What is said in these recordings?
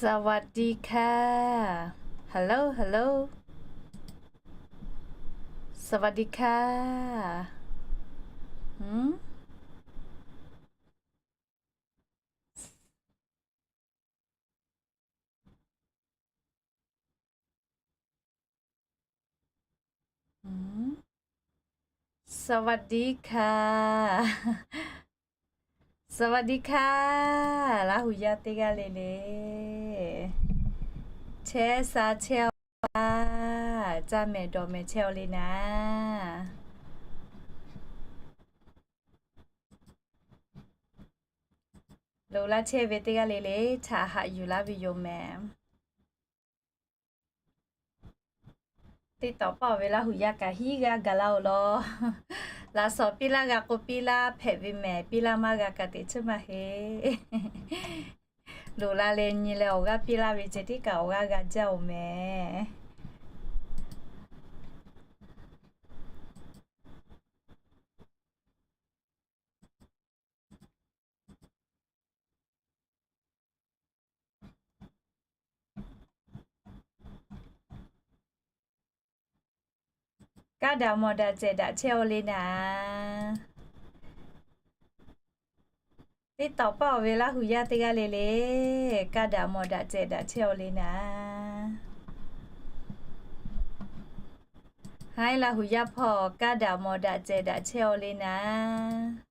สวัสดีค่ะ Hello, hello. สวัสดีค่ะ หืม สวัสดีค่ะ สวัสดีค่ะ Laˇ huˍ yaˇ teˇ g'aˇ le le. Chehˇ sha chehˇ-aw laˇ, caˇ mehˍ dawˬ mehˍ chehˇ-aw le naˍ. Loꞈ laˇ chehˇ ve teˇ g'aˇ le le htaꞈ haꞈ yuˬ laˇ ve yoˬ mehˍ. Teˇ tawꞈ paˆ-oˬ ve Laˇ huˍ yaˇ kaꞈ hiˉ g'aˇ gaˬ laˇ-oˬ law. Laꞈ shawnˍ piˇ laˇ g'a k'o piˇ laˇ hpehꞈ ve mehˍ, piˇ laˇ maˇ g'a kaꞈ teꞈ chiˉ maˇ heˆ. Loꞈ la leh nyi leh awˬ g'aˇ piˇ laˇ ve ceh tiˉ kaꞈ awˬ g'aˇ g'a jaˇ-oˬ mehˍ. Kaˇ daꞈ mawˬ daꞈ cehˬ daꞈ chehˇ-aw le naˍ. Teˇ tawꞈ paˆ-oˬ ve Laˇ huˍ yaˇ teˇ g'aˇ le le, kaˇ daꞈ mawˬ daꞈ cehˬ daꞈ chehˇ-aw le naˍ. Haiˉ Laˇ huˍ yaˇ hpawˇ kaˇ daꞈ mawˬ daꞈ cehˬ daꞈ chehˇ-aw le naˍ.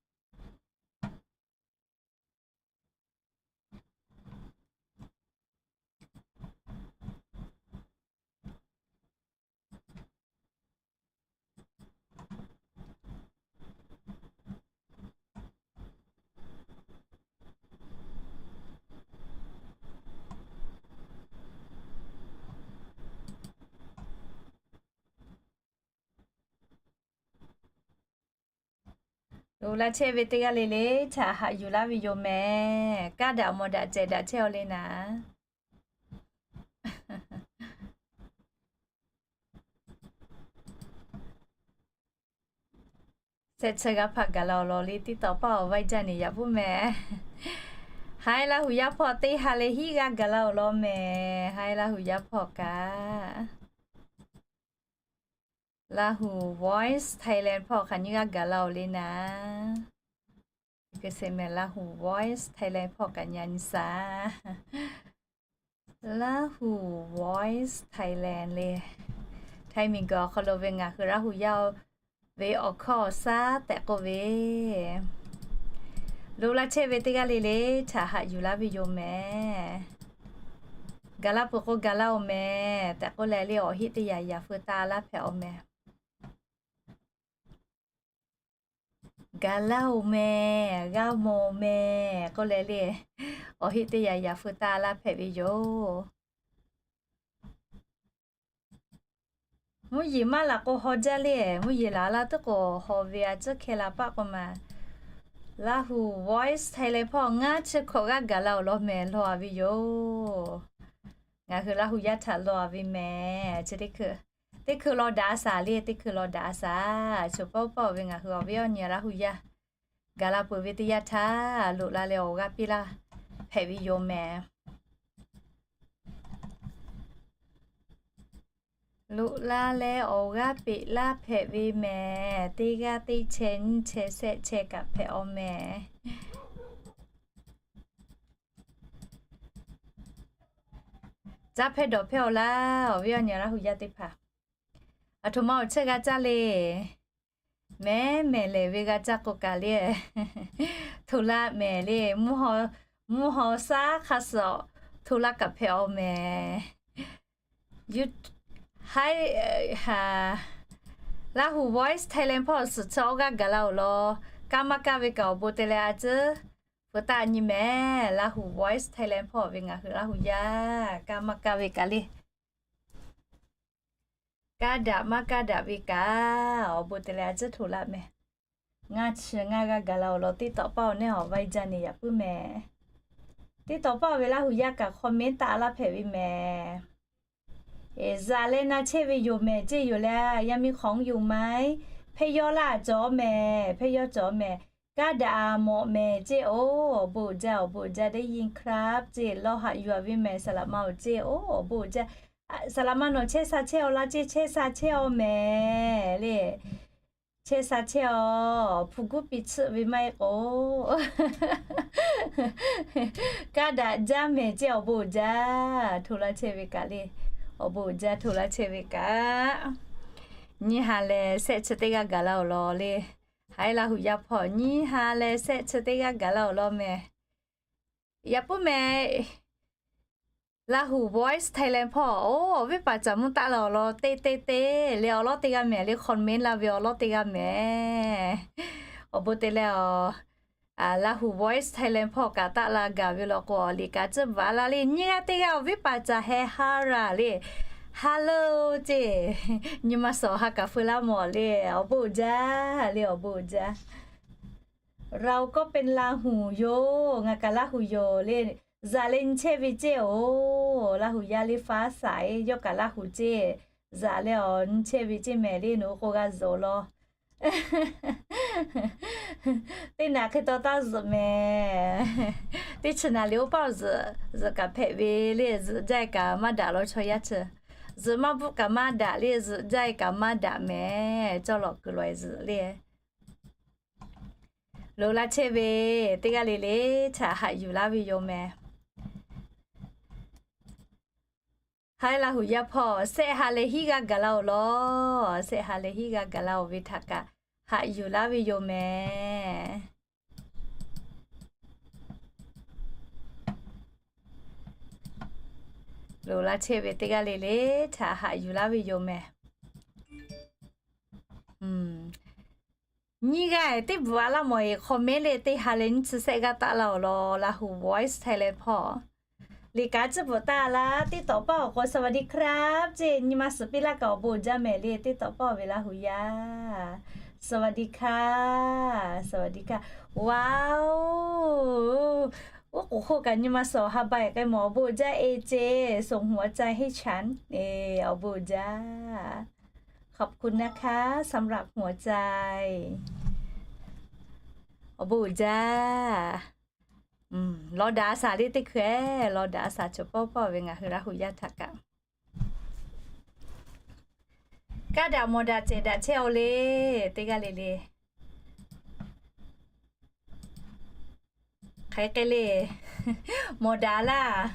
Loꞈ la chehˇ ve teˇ g'aˇ le le htaꞈ haꞈ yuˬ laˇ ve yoˬ mehˍ. Kaˇ daꞈ mawˬ daꞈ cehˬ daꞈ chehˇ-aw le naˍ. Shehˆ chi g'aˇ hpaˇ gaˬ la-oˬ law le, teˇ tawꞈ paˆ awˬ vaiˇ jaˇ ne yaꞈ puiˉ mehˍ. Haiˉ Laˇ huˍ yaˇ hpawˇ teˇ ha leh hiˉ g'aˇ gaˬ la-oˬ law mehˍ. Haiˉ Laˇ huˍ yaˇ hpawˇ kaꞈ Laˇ huˍ Voice Thailand hpawˇ hk'aˬ nyiˇ g'aˇ gaˬ la-oˬ le naˍ. Laˇ huˍ Voice Thailand hpawˇ kaꞈ nyi a nyi shaˍ. Laˇ huˍ Voice Thailand le, Htaiˇ miˬ guiˬ awˬ hk'aw lo ve ngaˬ hui Laˇ huˍ yaˇ ve awˬ hkawˇ awˬ shaˉ tehꞈ k'oˆ ve, loꞈ la chehˇ ve teˇ g'aˇ le le htaꞈ haꞈ yuˬ laˇ ve yoˬ mehˍ. Gaˬ la peuˬ k'o gaˬ la-oˬ mehˍ tehꞈ k'oˆ leh le, awˬ heˆ teˇ yaꞈ yaꞈ feu taˇ laˇ hpehꞈ-aw mehˍ. Gaˬ la-oˬ mehˍ, g'a mawˬ mehˍ k'oˆ leh le, awˬ heˆ teˇ yaꞈ yaꞈ feu taˇ laˇ hpehꞈ ve yoˬ. Mvuhˇ yeˬ maˇ laˬ k'o haw jaˇ le, mvuhˇ yeˬ laˬ laˇ tuˉ k'o haw ve a ciˉ hkeh la paˆ k'o ma. Laˇ huˍ Voice Thailand hpawˇ ngaˇ chi hkawꞈ g'aˇ gaˬ la-oˬ law mehˍ, law-a ve yoˬ. Ngaˬ hui Laˇ huˍ yaˇ htaꞈ law-a ve mehˍ. Chi teˇ hkui, teˇ hkui law daꞈ-a shaˍ le, teˇ hkui law daꞈ-a shaˍ. Choˬ paˆ paˆ-oˬ ve ngaˬ hui awˬ viˉ awˬ nyi Laˇ huˍ yaˇ gaˬ la peuˬ ve teˇ yanˇ htaˇ, loꞈ la leh awˬ g'aˇ piˇ laˇ hpehꞈ ve yoˬ mehˍ. Loꞈ la leh awˬ g'aˇ peꞈ laˇ hpehꞈ ve mehˍ. Teˇ g'aˇ teˇ chehˇ nyiˇ chehˇ shehˆ chehˇ kaꞈ hpehꞈ-aw mehˍ. Caˇ hpehˇ dawˬ hpehˇ-aw laˇ, awˬ viˉ awˬ nyi Laˇ huˍ yaˇ teˇ hpaˍ. Aˬ htoꞈ ma awˬ chehˇ g'a caˇ le. Mehˉ mehˍ lehˬ ve g'a caˇ k'o kaꞈ le, hto laˇ mehˍ le. Mvuhˇ haw shaˉ hk'a suhˍ hto laˇ kaꞈ hpehꞈ-aw mehˍ. Haiˉ, Laˇ huˍ Voice Thailand hpawˇ suhˍ chi awˇ g'aˇ gaˬ la-oˬ law. Kaˇ maˇ kaˇ ve kaꞈ awˬ bon te leh a ciˉ feu taˇ nyi mehˍ. Laˇ huˍ Voice Thailand hpawˇ ve ngaˬ hui Laˇ huˍ yaˇ kaˇ maˇ kaˇ ve kaꞈ le, kaˇ daꞈ maˇ kaˇ daꞈ ve kaꞈ awˬ bon te leh a ciˉ hto laˇ mehˍ. Ngaˇ chi ngaˇ g'aˇ gaˬ la-oˬ law, teˇ tawꞈ paˆ awˬ neˇ awˬ vaiˇ jaˇ ne yaꞈ puiˉ mehˍ. Teˇ tawꞈ paˆ ve Laˇ huˍ yaˇ kaꞈ comment taˆ laˇ hpehꞈ ve mehˍ. Zaꞈ leh na chehˇ ve yoˬ mehˍ, ceˇ yoˬ leh yaˇ miˇ ของอยู่ไหม, hpehˇ yawˇ laˇ cawˬ mehˍ, hpehˇ yawˇ cawˬ mehˍ. Kaˇ daꞈ mawꞈ mehˍ ceˇ oˬ, awˬ bon uiˍ jaˇ, awˬ bon uiˍ jaˇ ได้ยินครับ ceˇ. Lawˇ haꞈ yuˬ-a ve mehˍ, saˍ laꞈ ma-oˬ ceˇ oˬ, awˬ bon uiˍ jaˇ. Saˍ laꞈ ma nawˬ chehˇ sha chehˇ-aw laˇ ceˇ, chehˇ sha chehˇ-aw mehˍ le. Chehˇ sha chehˇ-aw, hpu guˉ piˇ tsuhˆ ve maˇ heˆ k'o. Kaˇ daꞈ jaˇ mehˍ ceˇ, awˬ bon uiˍ jaˇ. Hto laˇ chehˇ ve kaꞈ le, awˬ bon uiˍ jaˇ hto laˇ chehˇ ve kaꞈ. Nyiˇ ha leh shehˆ chi teˇ g'aˇ gaˬ la-oˬ law le. Haꞈ e Laˇ huˍ yaˇ hpawˇ nyiˇ ha leh shehˆ chi teˇ g'aˇ gaˬ la-oˬ law mehˍ. Yaꞈ puiˉ mehˍ. Laˇ huˍ Voice Thailand hpawˇ, oˬ, awˬ viˉ paˍ caˍ mvuhˇ taˆ la-oˬ law, teˇ teˇ teˇ le, awˬ lawˉ teˇ g'aˇ mehˍ le, comment laˇ ve awˬ lawˉ teˇ g'aˇ mehˍ. Awˬ bon te leh, Laˇ huˍ Voice Thailand hpawˇ kaꞈ taˆ la gaˬ ve law k'o, liꞈ kaꞈ tcuhˉ bvuhꞈ laˇ le. Nyiˇ g'aˇ teˇ g'aˇ awˬ viˉ paˍ caˍ heh ha raˬ le. Hello ceˇ. Nyi ma suhˍ ha kaꞈ feu laˇ mawˬ le. Awˬ bon uiˍ jaˇ le, awˬ bon uiˍ jaˇ. เราก็เป็นราหูอยู่ ngaˬ kaꞈ Laˇ huˍ yoˬ le. Zaꞈ leh nyi chehˇ ve ceˇ oˬ. Laˇ huˍ yaˇ le ฟ้าใส yawˇ kaꞈ Laˇ huˍ ceˇ. Zaꞈ leh awˬ nyi chehˇ ve ceˇ mehˍ le, nawˬ hui k'o g'a zuhꞈ-oˬ law. Teˇ naꞈ hk'e taw taˇ zuhꞈ mehˍ. Teˇ chi naˍ liꞈ oˇ paˆ zuhꞈ, zuhꞈ kaꞈ hpehꞈ ve le, zuhꞈ jaˇ-e kaꞈ maˇ daꞈ law chaw yaˇ chi. Zuhꞈ maˇ bvuhˆ kaꞈ maˇ daꞈ le, zuhꞈ jaˇ-e kaꞈ maˇ daꞈ mehˍ. Cawˇ lawꞈ kuiˬ lawꞈ-e zuhꞈ le. Loꞈ la chehˇ ve teˇ g'aˇ le le htaꞈ haꞈ yuˬ laˇ ve yoˬ mehˍ. Haꞈ e Laˇ huˍ yaˇ hpawˇ, shehˆ ha leh hiˉ g'aˇ gaˬ la-oˬ law. Shehˆ ha leh hiˉ g'aˇ gaˬ la-oˬ ve htaꞈ kaꞈ haꞈ yuˬ laˇ ve yoˬ mehˍ. Loꞈ la chehˇ ve teˇ g'aˇ le le htaꞈ haꞈ yuˬ laˇ ve yoˬ mehˍ. Nyiˇ g'aˇ teˇ bvuhꞈ a laˇ mawˬ-e, comment le teˇ ha leh nyiˇ chi shehˆ g'aˇ taˆ la-oˬ law. Laˇ huˍ Voice Thailand hpawˇ liꞈ kaꞈ tcuhˉ bvuhꞈ taˍ laˇ, teˇ tawꞈ paˇ awˬ k'o สวัสดีครับ ceˇ. Nyi ma suhˍ piˇ laˇ kaꞈ awˬ bon uiˍ jaˇ mehˍ le. Teˇ tawꞈ paˇ ve Laˇ huˍ yaˇ, สวัสดีค่ะ สวัสดีค่ะ Wow, oˉ k'oˍ hk'oˆ kaꞈ nyi ma suhˍ awˬ ha ba-e k'ai mawˬ, awˬ bon uiˍ jaˇ e ceˇ. ส่งหัวใจให้ฉัน awˬ bon uiˍ jaˇ. ขอบคุณนะคะ สำหรับหัวใจ awˬ bon uiˍ jaˇ. Law daꞈ a shaˍ le teˇ hkui-e, law daꞈ a shaˍ cawˬ pawˆ pawˆ ve ngaˬ hui Laˇ huˍ yaˇ htaꞈ kaꞈ. Kaˇ daꞈ mawˬ daꞈ cehˬ daꞈ chehˇ-aw le, teˇ g'aˇ le le. Hk'aˬ hk'e le, mawˬ daꞈ laˇ.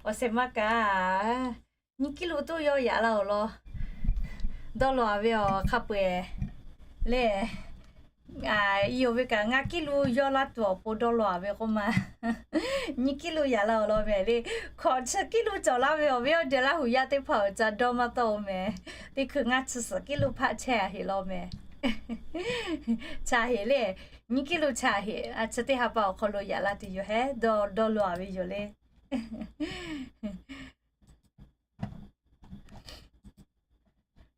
Awˬ shehˍ ma kaꞈ, nyiˇ kiˉ lo tuˬ yawˇ yaꞈ la-oˬ law. Dawˇ law-a ve awˬ hk'a peu-eˬ le. Iˉ yoˬ ve kaꞈ ngaˇ kiˉ lo yawˇ laˇ tuˬ awˬ pon dawˇ law-a ve k'oˆ ma. Nyiˇ kiˉ lo yaꞈ la-oˬ law mehˍ le. Hkawꞈ chi kiˉ lo cawˬ laˇ ve awˬ viˉ awˬ nyi Laˇ huˍ yaˇ teˇ hpaˍ-oˬ ca dawˇ maˇ tawˆ-oˬ mehˍ. Teˇ hkui ngaˇ chi suhˍ kiˉ lo hpaˆ chehˇ-a heꞈ law mehˍ. Chaꞈ heꞈ le. Nyiˇ kiˉ lo chaꞈ heꞈ. A chi teˇ ha pa awˬ hk'aw lo yaꞈ la tuˬ yoˬ hehˉ, dawˇ dawˇ law-a ve yoˬ le.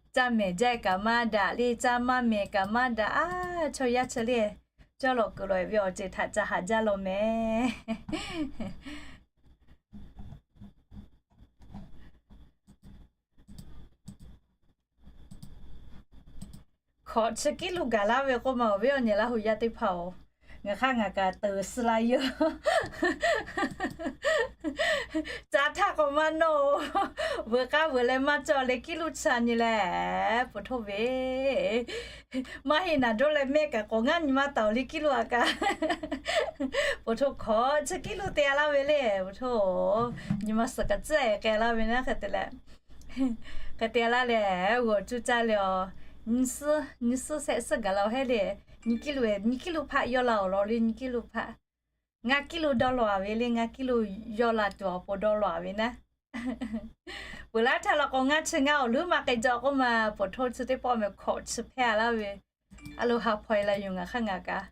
Caˇ mehˍ jaˇ-e kaꞈ maˇ daꞈ le, caˇ maˇ mehˍ kaꞈ maˇ daꞈ. A, chaw yaˇ chi le, cawˇ lawꞈ kuiˬ lawꞈ-e ve awˬ ceuˬ htaꞈ ca haꞈ jaˇ law mehˍ. Hkawꞈ chi kiˉ lo gaˬ laˇ ve k'oˆ ma, awˬ viˉ awˬ nyi Laˇ huˍ yaˇ teˇ hpaˍ-oˬ, ngaˬ hk'aˇ ngaˬ kaꞈ teuˍ suh la yoˬ. Ca htaˇ k'awꞈ maˇ nawˇ-oˬ. Veuꞈ k'aˉ veuꞈ leh maˇ cawˬ leh kiˉ lo chaꞈ nyi leh, po htoˇ ve maˇ heˆ naˍ dawˇ leh mehˆ kaꞈ k'awꞈ ngaˇ nyi maˇ taˍ-oˬ le kiˉ lo-a kaꞈ. Po htoˇ hkawꞈ chi kiˉ lo te-a laˇ ve le, po htoˇ. Nyi ma suhˍ kaꞈ tcuhˉ-e k'ai laˇ ve naˉ hk'e te leh, hk'e te laˇ leh, g'awˬ cuˇ caˇ leh-aˬ, nyi suhˉ shehˆ suhˉ gaˬ la-oˬ hehˉ le. Nyi kiˉ lo, nyi kiˉ lo hpaˆ yawˇ la-oˬ law le, nyi kiˉ lo hpaˆ. Ngaˇ kiˉ lo dawˇ law-a ve le, ngaˇ kiˉ lo yawˇ la tuˬ awˬ pon dawˇ law-a ve naˉ. Peuˬ laˇ htaˇ la k'o ngaˇ chi ngaˇ awˬ leuˉ maˇ k'ai jaw k'oˆ ma, po htoˇ chi teˇ pawˆ mehˍ hkawꞈ chi hpehˇ-a laˇ ve. A lo ha hpaw-e la yoˬ ngaˬ hk'aˇ ngaˬ kaꞈ.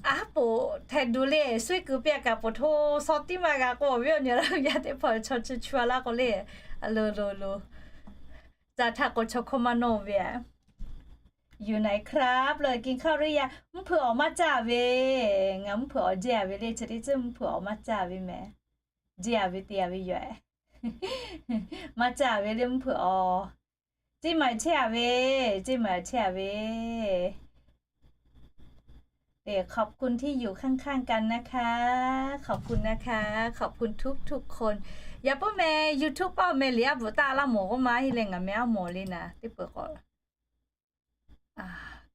A poˍ hteh duˬ le, suiˉ kuiˬ piˇ-a kaꞈ po htoˇ shaw tiˉ maˇ g'a k'o, awˬ viˉ awˬ nyi Laˇ huˍ yaˇ teˇ hpaˍ chaw chi chu-a laˇ k'o le. A lo lo lo. Ca htaˇ k'o chaw hkawˇ maˇ nawˇ ve-a. อยู่ไหนครับ เลย กินข้าวหรือยัง mvuhˇ hpeuꞈ awˬ maˇ caˇ ve. Ngaˬ mvuhˇ hpeuꞈ awˬ jehˇ-a ve le, chi teˇ ceuˬ mvuhˇ hpeuꞈ awˬ maˇ caˇ ve mehˍ. Jehˇ-a ve te-a ve yoˬ-e. Maˇ caˇ ve le mvuhˇ hpeuꞈ awˬ. Ceˇ maˬ chehˇ-a ve, ceˇ maˬ chehˇ-a ve. ขอบคุณที่อยู่ข้างๆกันนะคะ ขอบคุณนะคะ ขอบคุณทุกๆคน Yaꞈ puiˉ meh YouTube paˆ meh liꞈ aˉ bvuhꞈ taˆ laˇ mawˬ k'oˆ ma heˆ leh ngaˬ meh aˉ mawˬ le naˍ teˇ peuˬ k'awꞈ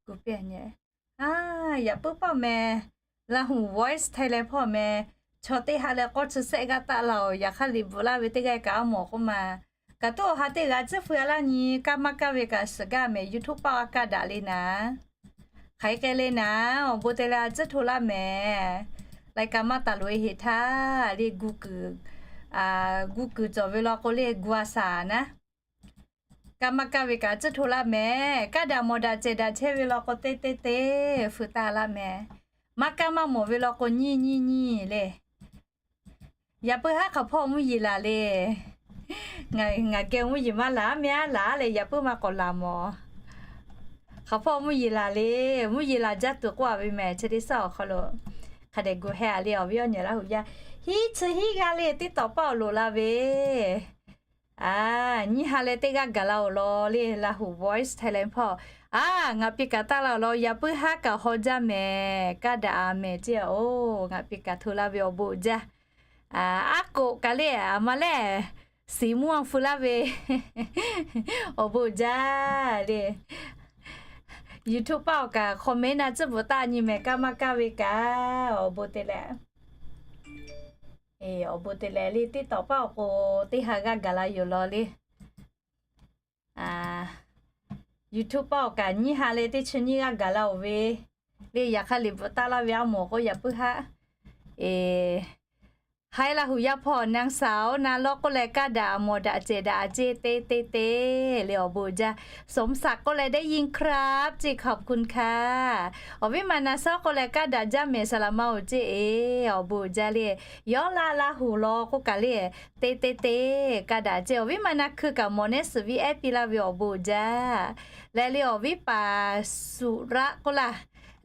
gu piˇ nyi. Yaꞈ puiˉ paˆ meh, Lahu Voice Thailand hpawˇ meh, chaw teˇ ha leh k'awˇ chi sehˆ g'aˇ taˆ la oˬ. Yaꞈ hk'aˇ liꞈ bvuhꞈ laˇ ve teˇ g'aˇ kaꞈ aˉ mawˬ k'oˆ ma. Kaꞈ toˉ awˬ ha teˇ g'aˇ tcuhˉ feu a laˇ nyi, kaˇ maˇ kaˇ ve kaꞈ suhˍ gaˇ meh YouTube paˆ aˉ kaˇ daꞈ le naˍ. Hk'aˬ hk'e le naˍ, awˬ bon te leh a tcuhˉ hto laˇ meh. Lai ka maˇ taˍ loꞈ e heˍ htaˇ le gu kuiˬ, gu kuiˬ cawˬ ve law k'o le gu a shaˍ naˉ. Kaˇ maˇ kaˇ ve kaꞈ tcuhˉ hto laˇ meh. Kaˇ daꞈ mawˬ daꞈ cehˬ daꞈ chehˇ ve law k'o teˇ teˇ teˇ feu taˆ laˇ meh. Maˇ kaˇ maˇ mawˬ ve law k'o nyiˇ nyiˇ nyiˇ le. Yaꞈ puiˉ haˉ hk'aˬ hpawˇ mvuhˇ yeˬ laˬ le. Ngaˬ geh mvuhˇ yeˬ maˇ laˬ, meh aˉ laˬ leh yaꞈ puiˉ maˇ k'awꞈ laˬ mawˬ. Hk'aˬ hpawˇ mvuhˇ yeˬ laˬ le, mvuhˇ yeˬ laˬ jaˇ tuˬ k'oˆ a ve meh, chi teˇ saˉ awˬ hk'aw lo hk'a dehꞈ gu heh a le awˬ viˉ awˬ nyi Laˇ huˍ yaˇ. Hiˉ chi hiˉ g'aˇ le TikTok paˆ awˬ loꞈ la ve. A, nyiˇ ha leh teˇ g'aˇ gaˬ la awˬ law le Lahu Voice Thailand hpawˇ. A, ngaˬ pi kaꞈ taˆ la awˬ lawn, yaꞈ puiˉ haˉ kaꞈ haw jaˇ meh, kaˇ daꞈ a meh ceˇ oˬ, ngaˬ pi kaꞈ hto la ve awˬ bon jaˇ. Aˉ k'oꞈ kaꞈ le, a ma lehˬ, siˍ muˇ a feu laˇ ve awˬ bon jaˇ le. YouTube paˆ awˬ kaꞈ comment na tcuhˉ bvuhꞈ taˆ nyi meh, kaˇ maˇ kaˇ ve kaꞈ awˬ bon te leh awˬ bon te leh le TikTok paˆ awˬ k'o teˇ ha g'aˇ gaˬ la yoˬ law le. YouTube paˆ awˬ kaꞈ nyiˇ ha leh teˇ chi nyiˇ g'aˇ gaˬ la oˬ ve le. Yaꞈ hk'aˇ liꞈ bvuhꞈ taˆ laˇ ve aˉ mawˬ k'o yaꞈ puiˉ haˉ. E, Hi Lahu yaˇ hpawˇ, นางสาว na lawˇ k'oˆ leh kaˇ daꞈ mawˬ daꞈ cehˬ daꞈ a ceˇ teˇ teˇ teˇ le awˬ bon jaˇ. สมศักดิ์ k'oˆ leh ได้ยินครับ ceˇ ขอบคุณค่ะ. Awˬ viˉ ma na sawˉ k'oˆ leh kaˇ daꞈ jaˇ meh saˍ laˍ ma oˬ ceˇ e, awˬ bon jaˇ le. Yawˇ laˇ Lahu law k'oˆ kaꞈ le teˇ teˇ teˇ kaˇ daꞈ ceˇ. Awˬ viˉ ma na hkui kaꞈ mawˬ nehˉ suhˍ viˉ ehˉ piˇ laˇ ve awˬ bon jaˇ. Leh le awˬ viˉ paˍ สุระ k'oˆ laˇ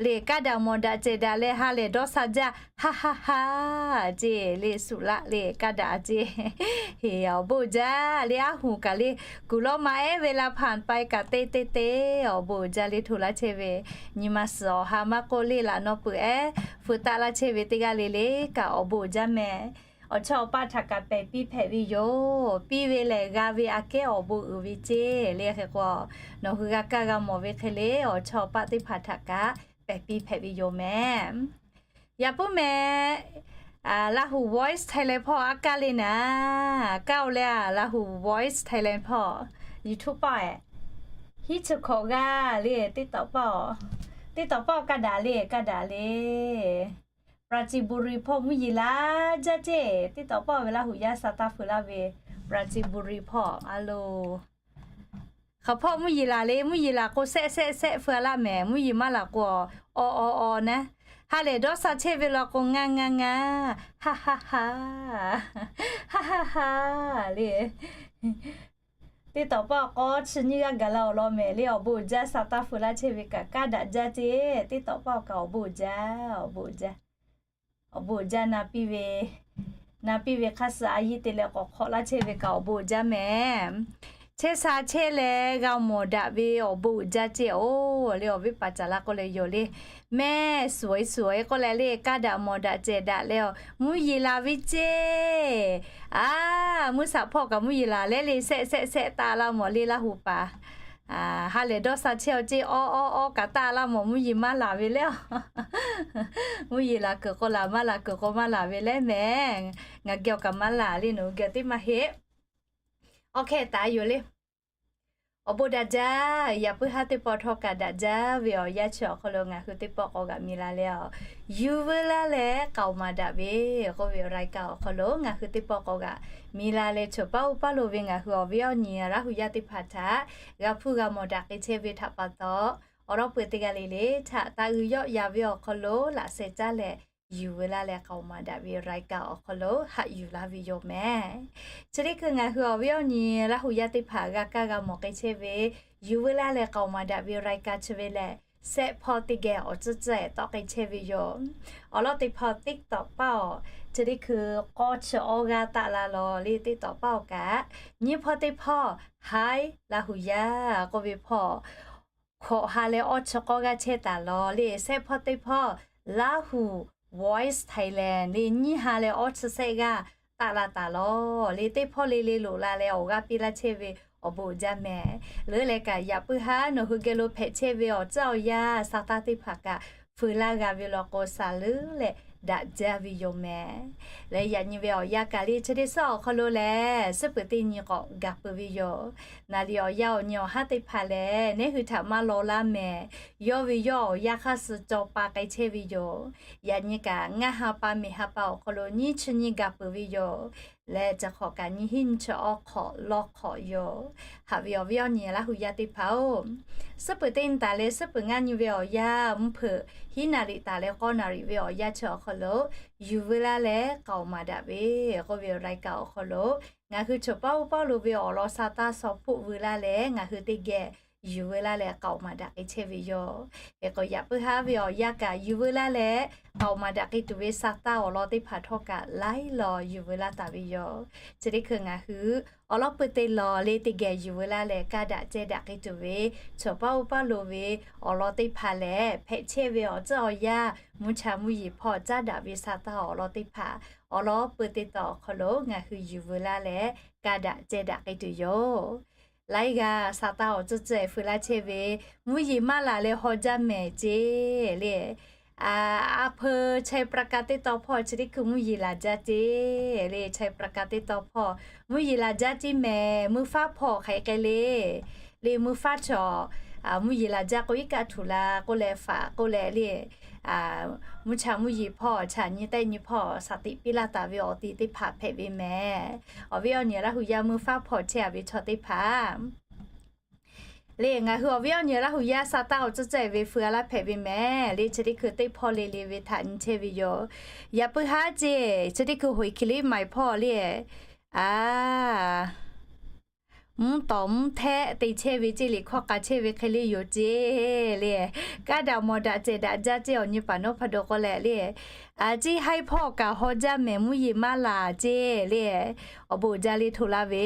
le kaˇ daꞈ mawˬ daꞈ cehˬ daꞈ leh ha lehˬ dawˇ sha jaˇ, ha ha ha ceˇ le สุระ le kaˇ daꞈ ceˇ. Heˍ, awˬ bon jaˇ le aˉ huˍ kaꞈ le kuˬ lawˇ ma ehˉ ve la ผ่านไป kaꞈ teˇ teˇ teˇ awˬ bon jaˇ le hto laˇ chehˇ ve nyi ma suhˍ awˬ ha maˇ k'oˆ le laꞈ naw peuˬ ehˉ feu taˆ laˇ chehˇ ve teˇ g'aˇ le le kaꞈ awˬ bon jaˇ meh. Awˬ chawˇ awˬ paˆ htaꞈ kaꞈ pehˬ piˇ hpehꞈ ve yoˬ. Piˇ ve lehˬ g'a ve aꞈ kehˉ awˬ bon uiˍ ve ceˇ le. Hk'e k'o, nawˬ hui g'a kaˇ g'a mawˬ ve hk'e le awˬ chawˇ awˬ paˆ teˇ hpaˍ htaꞈ kaꞈ pehˬ piˇ hpehꞈ ve yoˬ meh. Yaꞈ puiˉ meh, Lahu Voice Thailand hpawˇ aˉ kaˇ le naˍ. Kaˇ oˬ le a Lahu Voice Thailand hpawˇ YouTube paˆ e. Hiˉ chi hkawꞈ g'aˇ le TikTok paˆ, TikTok paˆ kaˇ daꞈ le kaˇ daꞈ le. ปราจีนบุรี hpawˇ mvuhˇ yeˬ laˬ jaˇ ceˇ. TikTok paˆ ve Laˇ huˍ yaˇ sha taˇ feu laˇ ve ปราจีนบุรี hpawˇ a loˬ. Hk'aˬ hpawˇ mvuhˇ yeˬ laˬ le, mvuhˇ yeˬ laˬ k'o sehˆ sehˆ sehˆ feu a laˇ meh, mvuhˇ yeˬ maˇ laˬ k'o awˬ awˬ awˬ awˬ naˉ. Ha lehˬ dawˇ sha chehˇ ve law k'o ngaˇ ngaˇ ngaˇ, ha ha ha, ha ha ha le. TikTok paˆ awˬ k'awˇ chi nyiˇ g'aˇ gaˬ la awˬ lawn meh le awˬ bon uiˍ jaˇ sha taˇ feu laˇ chehˇ ve kaꞈ kaˇ daꞈ jaˇ ceˇ. TikTok paˆ awˬ kaꞈ awˬ bon uiˍ jaˇ, awˬ bon uiˍ jaˇ. Awˬ bon uiˍ jaˇ na piˇ ve, na piˇ ve hk'aˇ suh a yiˇ te leh k'awꞈ hk'awꞈ laˇ chehˇ ve kaꞈ awˬ bon uiˍ jaˇ meh. Chehˇ sha chehˇ leh g'a mawˬ daꞈ ve awˬ bon uiˍ jaˇ ceˇ oˬ le awˬ viˉ paˍ caˍ laˇ k'oˆ leh yoˬ le. Mehˆ suhˍ suhˍ k'oˆ leh le kaˇ daꞈ mawˬ daꞈ cehˬ daꞈ leh mvuhˇ yeˬ laˬ ve ceˇ. A, mvuhˇ shaˍ hpawˇ kaꞈ mvuhˇ yeˬ laˬ leh le sehˆ sehˆ sehˆ taˆ laˇ mawˬ le Laˇ huˍ paˍ. Ha lehˬ dawˇ sha chehˇ aw ceˇ, awˬ awˬ awˬ kaꞈ taˆ laˇ mawˬ mvuhˇ yeˬ maˇ laˬ ve le. Mvuhˇ yeˬ laˬ kuiˬ k'o laˬ, maˇ laˬ kuiˬ k'o maˇ laˬ ve le meh. Ngaˬ geh awˬ kaꞈ maˇ laˬ le, nawˬ hui geh teˇ maˇ heˆ. Awˬ hkeh taˍ yoˬ le. Awˬ bon daꞈ jaˇ. Yaꞈ puiˉ haˉ teˇ pawˆ htawˇ kaꞈ daꞈ jaˇ ve awˬ yanˇ chi awˬ hk'aw lo ngaˬ hui teˇ pawˆ k'awꞈ g'aꞈ mi la leh a, yuˬ veu laˇ leh k'aoˍ maˍ daꞈ ve k'oˆ ve รายการ awˬ hk'aw lo ngaˬ hui teˇ pawˆ k'awꞈ g'aꞈ mi la leh, chaw paˉ uˉ paˉ lo ve ngaˬ hui awˬ viˉ awˬ nyi Laˇ huˍ yaˇ teˇ hpaˍ htaꞈ g'a hpuˇ g'a mawˬ daꞈ k'ai chehˇ ve htaꞈ pa taw, awˬ lawn peu teˇ g'aˇ le le htaꞈ taˇ g'uiˬ yawˆ ya ve awˬ hk'aw lo laꞈ sheh caˇ leh yuˬ veu laˇ leh k'aoˍ maˍ daꞈ ve รายการ awˬ hk'aw lo haꞈ yuˬ laˇ ve yoˬ meh. Chi teˇ hkui ngaˬ hui awˬ viˉ awˬ nyi Laˇ huˍ yaˇ teˇ hpaˍ g'a kaˇ g'a mawˬ k'ai chehˇ ve yuˬ veu laˇ leh k'aoˍ maˍ daꞈ ve รายการ chi ve lehˬ, sehˆ hpawˇ teˇ geh awˬ tcuhˉ tcuhˉ ehˍ tawˆ k'ai chehˇ ve yoˬ. Awˬ lawn teˇ hpawˇ TikTok paˆ awˬ chi teˇ hkui k'awˇ chi awˇ g'aˇ taˆ la law le TikTok paˆ awˬ kaꞈ, nyiˇ hpawˇ teˇ hpawˇ Hi Laˇ huˍ yaˇ k'oˆ ve hpawˇ hkawꞈ ha leh awˇ chi k'awˇ g'aˇ chehˇ taˍ law le. Sehˆ hpawˇ teˇ hpawˇ Lahu Voice Thailand le nyiˇ ha leh awˇ chi sehˆ g'aˇ taˆ la taˍ lawˬ le. Teˇ hpawˇ le le loꞈ la leh awˬ g'aˇ piˇ laˇ chehˇ ve awˬ bon uiˍ jaˇ mehˍ. Leuˉ leh kaꞈ yaꞈ puiˉ haˉ nawˬ hui geh lo hpehꞈ chehˇ ve awˬ tcuhˉ awˬ yanˇ sa taˇ teˇ hpaˍ kaꞈ feu laˇ g'a ve law k'o, saˍ leuˉ leh daꞈ jaˇ ve yoˬ mehˍ. Leh yaꞈ nyi ve awˬ yanˇ kaꞈ le chi teˇ suhˉ awˬ hk'aw lo lehˬ, suhˉ peuˬ teˇ nyi k'awꞈ gaˬ peuˬ ve yoˬ. Naˍ riˍ awˬ yanˇ awˬ nyi awˬ haˉ teˇ hpaˍ lehˬ, neˉ hui htaꞈ maˇ law laˇ mehˍ. Yawˇ ve yawˇ awˬ yanˇ hk'aˇ suh caw pa k'ai chehˇ ve yoˬ. Yaꞈ nyi kaꞈ ngaˇ ha pa miˬ ha pa awˬ hk'aw lo nyiˇ chi nyi gaˬ peuˬ ve yoˬ. Leh chi hk'awꞈ kaꞈ nyiˇ hinˉ nyiˇ chi awˇ hk'awꞈ lawˇ hk'awꞈ yoˬ. Haꞈ ve awˬ viˉ awˬ nyi Laˇ hu yaˇ teˇ hpaˍ-oˬ, suhˉ peuˬ teˇ nyi taˍ leh suhˉ peuˬ ngaˇ nyi ve awˬ yanˇ mvuhˇ hpeuꞈ hiˉ naˍ riˍ taˍ leh k'awˇ naˍ riˍ ve awˬ yanˇ chi awˬ hk'aw lo yuˬ veu laˇ leh k'aoˍ maˍ daꞈ ve k'oˆ ve awˬ รายการ awˬ hk'aw lo ngaˬ hui chaw paˆ uˉ paˆ lo ve awˬ lawn sa taˇ shaw hpoˆ veu laˇ leh ngaˬ hui teˇ geh yuˬ veu laˇ leh k'aoˍ maˍ daꞈ k'ai chehˇ ve yoˬ. Hk'e k'o yaꞈ puiˉ haˉ ve awˬ yanˇ kaꞈ yuˬ veu laˇ leh k'aoˍ maˍ daꞈ k'ai tuˬ ve sa taˇ awˬ lawn teˇ hpaˍ htawˇ kaꞈ laiˉ law yuˬ veu laˇ taˍ ve yoˬ. Chi teˇ hkui ngaˬ hui awˬ lawn peuˬ teˇ law le teˇ geh yuˬ veu laˇ leh kaˇ daꞈ ceh daꞈ k'ai tuˬ ve chaw paˆ uˉ paˆ lo ve awˬ lawn teˇ hpaˍ lehˬ, hpehꞈ chehˇ ve awˬ tcuhˉ awˬ yanˇ mvuhˇ cha mvuhˇ yeˬ hpawˇ caˉ daꞈ ve sa taˇ awˬ lawn teˇ hpaˍ awˬ lawn peuˬ teˇ taw awˬ hk'aw lo ngaˬ hui yuˬ veu laˇ leh kaˇ daꞈ ceh daꞈ k'ai tuˬ yoˬ. Laiˉ g'aˇ sa taˇ awˬ tcuhˉ tcuhˉ-e feu laˇ chehˇ ve, mvuhˇ yeˬ maˇ laˬ leh haw jaˇ mehˍ ceˇ le. A peu ชัยปราการ teˇ taw hpawˇ chi teˇ hkui mvuhˇ yeˬ laˬ jaˇ ceˇ le. ชัยปราการ teˇ taw hpawˇ mvuhˇ yeˬ laˬ jaˇ ceˇ mehˍ. Mvuhˇ faˉ hpawˇ hk'aˬ hk'e le, le mvuhˇ faˉ chaw mvuhˇ yeˬ laˬ jaˇ k'o iˉ kaˆ htuˬ la k'oˆ leh faꞈ k'oˆ leh le, mvuhˇ cha mvuhˇ yeˬ hpawˇ chaꞈ nyi tehˆ nyi hpawˇ shaˍ tiꞈ piˇ laˇ taˍ ve awˬ ti teˇ hpaˍ hpehꞈ ve mehˍ. Awˬ viˉ awˬ nyi Laˇ hu yaˇ mvuhˇ faˉ hpawˇ chehˇ-a ve chaw teˇ hpaˍ le, ngaˬ hui awˬ viˉ awˬ nyi Laˇ hu yaˇ sa taˇ awˬ tcuhˉ tcuhˉ-e ve feu-a laˇ hpehꞈ ve mehˍ le. Chi teˇ hkui teˇ hpawˇ le le ve htaꞈ nyi chehˇ ve yoˬ. Yaꞈ puiˉ haˉ ceˇ, chi teˇ hkui หวยคิริใหม่ hpawˇ le, a mvuhˇ tawˍ mvuhˇ htehˆ te chehˇ ve ceˇ le, hkawˇ k'a chehˇ ve hk'e le yoˬ ceˇ le. Kaˇ daꞈ mawˬ daꞈ cehˬ daꞈ jaˇ ceˇ awˬ nyi paˍ nawˉ hpa do k'oˆ leh le, a ciˉ haiˉ hpawˇ kaꞈ haw jaˇ mehˍ mvuhˇ yeˬ maˇ laˬ ceˇ le. Awˬ bon uiˍ jaˇ le hto laˇ ve,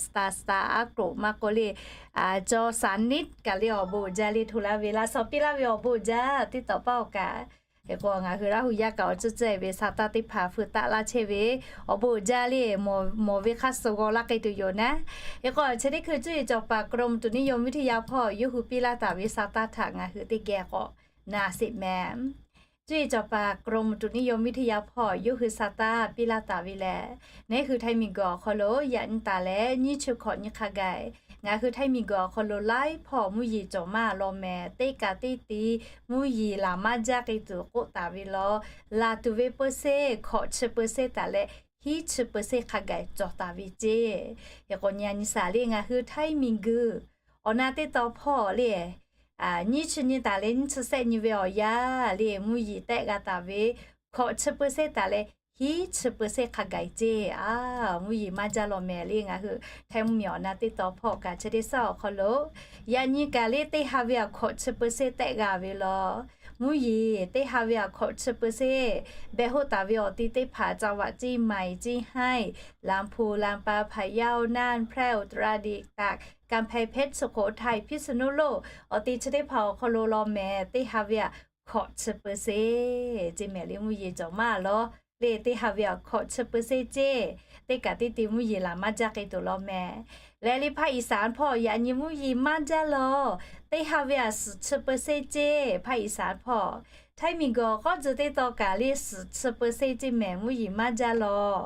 สตาร์ สตาร์ aˉ k'oˍ maˇ k'oˆ le, a caw saˍ niˉ kaꞈ le awˬ bon uiˍ jaˇ le hto laˇ ve, laꞈ shawnˍ piˇ laˇ ve awˬ bon uiˍ jaˇ teˇ tawꞈ paˇ awˬ kaꞈ. Hk'e k'o ngaˬ hui Laˇ hu yaˇ kaꞈ awˬ tcuhˉ tcuhˉ-e ve sa taˇ teˇ hpaˍ feu taˆ laˇ chehˇ ve awˬ bon uiˍ jaˇ le, mawˬ ve hk'aˇ suh g'aw laˇ k'ai tuˬ yoˬ naˉ. Hk'e k'o chi teˇ hkui cuˇ yiˍ cawˬ paˍ กรมอุตุนิยมวิทยา hpawˇ yawˇ hui piˇ laˇ taˍ ve sa taˇ htaꞈ ngaˬ hui teˇ geh k'awꞈ na sheˍ mehˍ. Cuˇ yiˍ cawˬ paˍ กรมอุตุนิยมวิทยา hpawˇ yawˇ hui sa taˇ piˇ laˇ taˍ ve lehˬ, neˉ hui Htaiˇ miˬguiˬ awˬ hk'aw lo yaꞈ nyi taˍ leh nyiˇ chi hkawꞈ nyi hk'a gaˬ, ngaˬ hui Htaiˇ miˬguiˬ awˬ hk'aw lo laiˉ hpawˇ mvuhˇ yeˬ cawˬ maˇ law mehˍ. Teˇ kaꞈ teˇ ti mvuhˇ yeˬ laˬ maˇ jaˇ k'ai tuˬ k'oˆ taˍ ve law, laˬ tuˬ ve เปอร์เซ็นต์ hkawꞈ chi เปอร์เซ็นต์ taˍ leh hiˉ chi เปอร์เซ็นต์ hk'a gaˬ cawˬ taˍ ve ceˇ. Hk'e k'o nyi a nyi saˍ le ngaˬ hui Htaiˇ miˬguiˬ awˬ na teˇ taw hpawˇ le, nyiˇ chi nyi taˍ leh nyiˇ chi sehˆ nyi ve awˬ yanˇ le mvuhˇ yeˬ tehˆ g'a taˍ ve hkawꞈ chi เปอร์เซ็นต์ taˍ leh hiˉ chi เปอร์เซ็นต์ hk'a gaˬ ceˇ. A mvuhˇ yeˬ maˇ jaˇ law mehˍ le ngaˬ hui Htaiˇ mvuhˇ miˬ awˬ na teˇ taw hpawˇ kaꞈ chi teˇ suhˉ awˬ hk'aw lo yaꞈ nyi kaꞈ le teˇ ha ve a hkawꞈ chi เปอร์เซ็นต์ tehˆ g'a ve law, mvuhˇ yeˬ teˇ ha ve a hkawꞈ chi เปอร์เซ็นต์ behˬ hoˆ taˍ ve awˬ ti teˇ hpaˍ จังหวัดเชียงใหม่ เชียงราย ลำพูน ลำปาง พะเยา น่าน แพร่ อุตรดิตถ์ ตาก กำแพงเพชร สุโขทัย พิษณุโลก awˬ ti chi teˇ hpaˍ awˬ hk'aw lo law mehˍ. Teˇ ha ve a hkawꞈ chi เปอร์เซ็นต์ ceˇ mehˍ le mvuhˇ yeˬ cawˬ maˇ law le teˇ ha ve a hkawꞈ chi เปอร์เซ็นต์ ceˇ. Teˇ kaꞈ teˇ ti mvuhˇ yeˬ laˬ maˇ jaˇ k'ai tuˬ law mehˍ. Leh le ภาคอีสาน hpawˇ yaꞈ nyi mvuhˇ yeˬ maˇ jaˇ law, teˇ ha ve a suhˍ chi เปอร์เซ็นต์ ceˇ ภาคอีสาน hpawˇ. Htaiˇ miˬguiˬ awˬ k'awˉ tcuh teˇ taw kaꞈ le suhˍ chi เปอร์เซ็นต์ ceˇ mehˍ mvuhˇ yeˬ maˇ jaˇ law.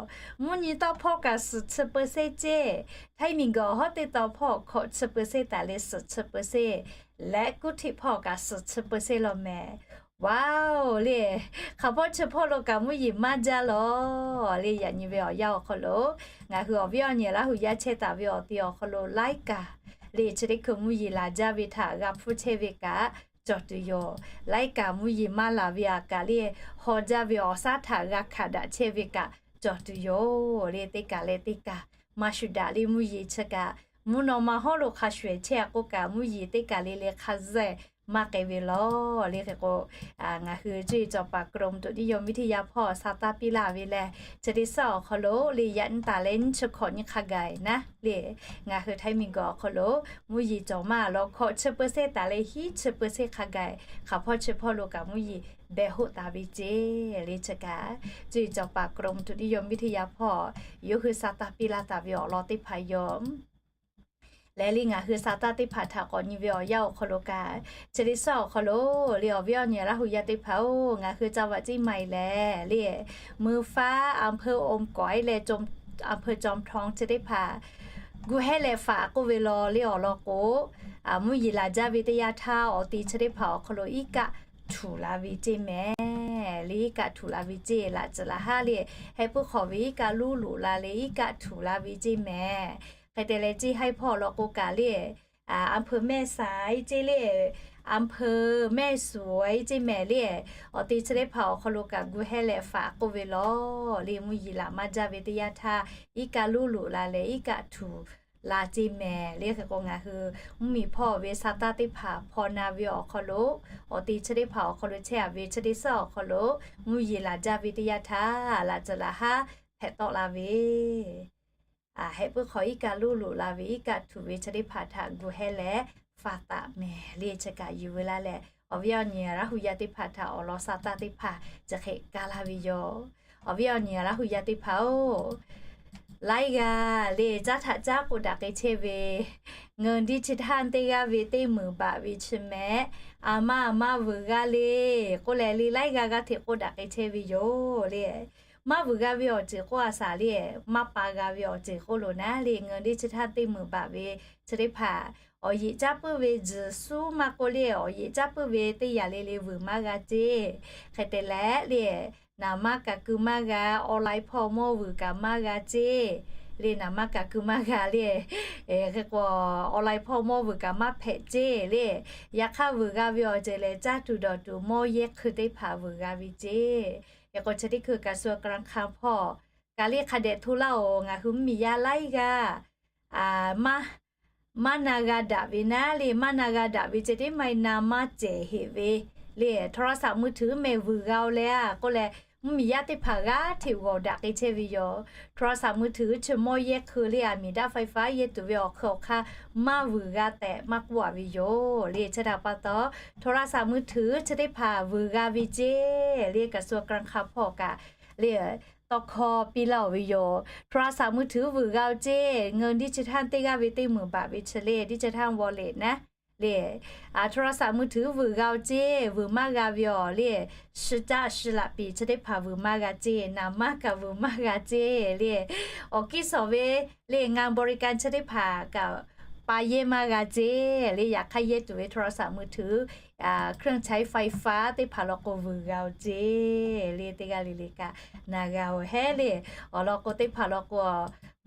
Mvuhˇ nyi tawˇ hpawˇ kaꞈ suhˍ chi เปอร์เซ็นต์ ceˇ. Htaiˇ miˬguiˬ awˬ hawˉ teˇ taw hpawˇ hkawꞈ chi เปอร์เซ็นต์ taˍ leh suhˍ chi เปอร์เซ็นต์ leh kuˇ htiˆ hpawˇ kaꞈ suhˍ chi เปอร์เซ็นต์ law mehˍ. Wow le, hk'aˬ hpawˇ chi hpawˇ lo kaꞈ mvuhˇ yeˬ maˇ jaˇ law le. Yaꞈ nyi ve awˬ yanˇ awˬ hk'aw lo ngaˬ hui awˬ viˉ awˬ nyi Laˇ hu yaˇ chehˇ taˍ ve awˬ ti awˬ hk'aw lo laiˉ kaꞈ le chi teˇ hkui mvuhˇ yeˬ laˬ jaˇ ve htaꞈ g'a hpfuhˇ chehˇ ve kaꞈ cawˬ tuˬ yoˬ. Laiˉ kaꞈ mvuhˇ yeˬ maˇ laˬ ve aꞈ kaꞈ le haw jaˇ ve awˬ shaˉ htaꞈ g'a hkanˍ daꞈ chehˇ ve kaꞈ cawˬ tuˬ yoˬ le. Teˇ kaꞈ leh teˇ kaꞈ maˇ shuˍ daꞈ le mvuhˇ yeˬ chi kaꞈ mvuhˇ naw ma hawˉ lo hk'a shuˍ ehˍ chehˇ-a k'oˆ kaꞈ mvuhˇ yeˬ teˇ kaꞈ le le hk'a zuhˇ maˇ k'ai ve law. Le hk'e k'o, ngaˬ hui cuˇ yiˍ cawˬ paˍ กรมอุตุนิยมวิทยา hpawˇ sa taˇ piˇ laˇ ve lehˬ, chi teˇ suhˉ awˬ hk'aw lo le yaꞈ nyi taˍ leh nyiˇ chi hkawꞈ nyi hk'a gaiˬ naˉ le, ngaˬ hui Htaiˇ miˬguiˬ awˬ hk'aw lo mvuhˇ yeˬ cawˬ maˇ law hkawꞈ chi เปอร์เซ็นต์ taˍ leh hiˉ chi เปอร์เซ็นต์ hk'a gaiˬ hk'aˬ hpawˇ chi hpawˇ lo kaꞈ mvuhˇ yeˬ behˬ hoˆ taˍ ve ceˇ. Le chi kaꞈ cuˇ yiˍ cawˬ paˍ กรมอุตุนิยมวิทยา hpawˇ yawˇ hui sa taˇ piˇ laˇ taˍ ve awˬ lawn teˇ hpaˍ yoˬ. Lehˬ le ngaˬ hui sa taˇ teˇ hpaˍ htaꞈ k'awꞈ nyi ve awˬ yanˇ awˬ hk'aw lo kaꞈ, chi teˇ suhˉ awˬ hk'aw lo le awˬ viˉ awˬ nyi Laˇ huˍ yaˇ teˇ hpaˍ-oˬ, ngaˬ hui จังหวัดเชียงใหม่ lehˬ le เมืองฟ้า อำเภอโอมก๋อย leh อำเภอจอมทอง chi teˇ hpaˍ gu hehˉ leh faꞈ k'oˆ ve law le awˬ lawn k'o, mvuhˇ yeˬ laˬ jaˇ ve teˇ yanˇ htaˇ awˬ te chi teˇ hpaˍ awˬ hk'aw lo iˉ kaˆ htuˬ la ve ceˇ mehˍ. Le iˉ kaˆ htuˬ la ve ceˇ laꞈ tcuhˍ laꞈ haˉ le, heh puiˉ hk'awꞈ ve iˉ kaˆ luˇ loꞈ la leh iˉ kaˆ htuˬ la ve ceˇ mehˍ. Hk'e te leh ceˇ haiˉ hpawˇ awˬ lawn k'o kaꞈ le, อำเภอแม่สาย ceˇ le, อำเภอแม่สวย ceˇ mehˍ le, awˬ te chi teˇ hpaˍ awˬ hk'aw lo kaꞈ gu hehˉ leh faꞈ k'oˆ ve law le mvuhˇ yeˬ laˬ maˇ jaˇ ve teˇ yanˇ htaˇ iˉ kaˆ luˇ loꞈ la leh iˉ kaˆ htuˬ la ceˇ mehˍ. Le hk'e k'o ngaˬ hui mvuhˇmiˬ hpawˇ ve sa taˇ teˇ hpaˍ hpaw na ve awˬ hk'aw lo, awˬ te chi teˇ hpaˍ awˬ hk'aw lo chehˇ a ve chi teˇ suhˉ awˬ hk'aw lo mvuhˇ yeˬ laˬ jaˇ ve teˇ yanˇ htaˇ laꞈ tcuhˍ laꞈ haˉ hpehꞈ tawˆ la ve, heh puiˉ hk'awꞈ iˉ kaˆ luˇ loꞈ la ve iˉ kaˆ htuˬ ve chi teˇ hpaˍ htaꞈ gu hehˉ leh faꞈ taˍ mehˍ le chi kaꞈ yuˬ ve laˇ leh, awˬ viˉ awˬ nyi Laˇ huˍ yaˇ teˇ hpaˍ htaꞈ awˬ lawn sa taˇ teˇ hpaˍ chi hk'e kaˇ laˇ ve yoˬ. Awˬ viˉ awˬ nyi Laˇ huˍ yaˇ teˇ hpaˍ-oˬ, laiˉ g'aˇ le caˉ htaꞈ caˉ k'oˆ daꞈ k'ai chehˇ ve, เงินดิจิทัล teˇ g'aˇ ve teˇ meunˍ baꞈ ve chi mehˍ, a maˇ a maˇ vuiˬ g'a le k'oˆ leh le laiˉ g'aˇ g'aˇ hteꞈ k'oˆ daꞈ k'ai chehˇ ve yoˬ le. Maˇ vuiˬ g'a ve awˬ ceuˬ k'oˆ a shaˍ le, maˇ pa g'a ve awˬ ceuˬ k'oˆ loˬ naˉ le เงินดิจิทัล teˇ meunˍ baꞈ ve chi teˇ hpaˍ awˬ yeꞈ caˉ puiˉ ve juiˍ suhˉ maˇ k'oˆ le awˬ yeꞈ caˉ puiˉ ve teˇ yanˇ le le vuiˬ maˇ g'a ceˇ. Hk'e te leh le naˍ maˇ kaꞈ keu maˇ g'a, online hpawˇ mawˇ vuiˬ kaꞈ maˇ g'a ceˇ. Le naˍ maˇ kaꞈ keu maˇ g'a le, hk'e k'o online hpawˇ mawˇ vuiˬ kaꞈ maˇ hpehꞈ ceˇ le. Yaꞈ hk'aˇ vuiˬ g'a ve awˬ ceuˬ lehˬ caˇ tuˬ dawˬ tuˬ mawˇ yehˇ hkui teˇ hpaˍ vuiˬ g'a ve ceˇ. Hk'e k'o chi teˇ hkui กระทรวงการคลัง hpawˇ kaꞈ le hk'a dehꞈ hto laˇ-oˬ, ngaˬ hui mvuhˇmiˬ yaˇ laiˉ g'aˇ maˇ na g'a daꞈ ve naˉ le, maˇ na g'a daꞈ ve ceh tiˉ maˇ na maˇ cehˬ heꞈ ve le โทรศัพท์มือถือ mehˍ vuiˬ g'a-o leh a k'oˆ leh, mvuhˇmiˬ yaˇ teˇ hpaˍ g'aˇ hteꞈ g'awˬ daꞈ k'ai chehˇ ve yoˬ. โทรศัพท์มือถือ chi mawˇ yehˇ hkui le a miˬ daꞈ ไฟฟ้า yehˇ tuˬ ve awˬ hk'ui awˬ hk'aˇ maˇ vuiˬ g'a tehꞈ maˇ k'oˆ a ve yoˬ le. Chi htaꞈ pa taw โทรศัพท์มือถือ chi teˇ hpaˍ vuiˬ g'a ve ceˇ le กระทรวงการคลัง hpawˇ kaꞈ le tawˇ hkawˇ piˇ laˇ-oˬ ve yoˬ. โทรศัพท์มือถือ vuiˬ g'a-o ceˇ, เงินดิจิทัล teˇ g'aˇ ve teˇ meunˍ baꞈ ve chi le ดิจิทัลวอลเล็ต naˉ le โทรศัพท์มือถือ vuiˬ g'a-o ceˇ, vuiˬ maˇ g'a ve awˬ le, shi caˆ shi laꞈ piˍ chi teˇ hpaˍ vuiˬ maˇ g'a ceˇ, naˍ maˇ kaꞈ vuiˬ maˇ g'a ceˇ le. Awˬ kiˇ shawˍ ve le งานบริการ chi teˇ hpaˍ kaꞈ pa yehˇ maˇ g'a ceˇ le. Yaꞈ hk'aˇ yehˇ tuˬ ve โทรศัพท์มือถือ เครื่องใช้ไฟฟ้า teˇ hpaˍ law k'o vuiˬ g'a-o ceˇ le. Teˇ g'aˇ le le kaꞈ na g'a-oˬ heˉ le. Awˬ lawn k'o teˇ hpaˍ law k'o,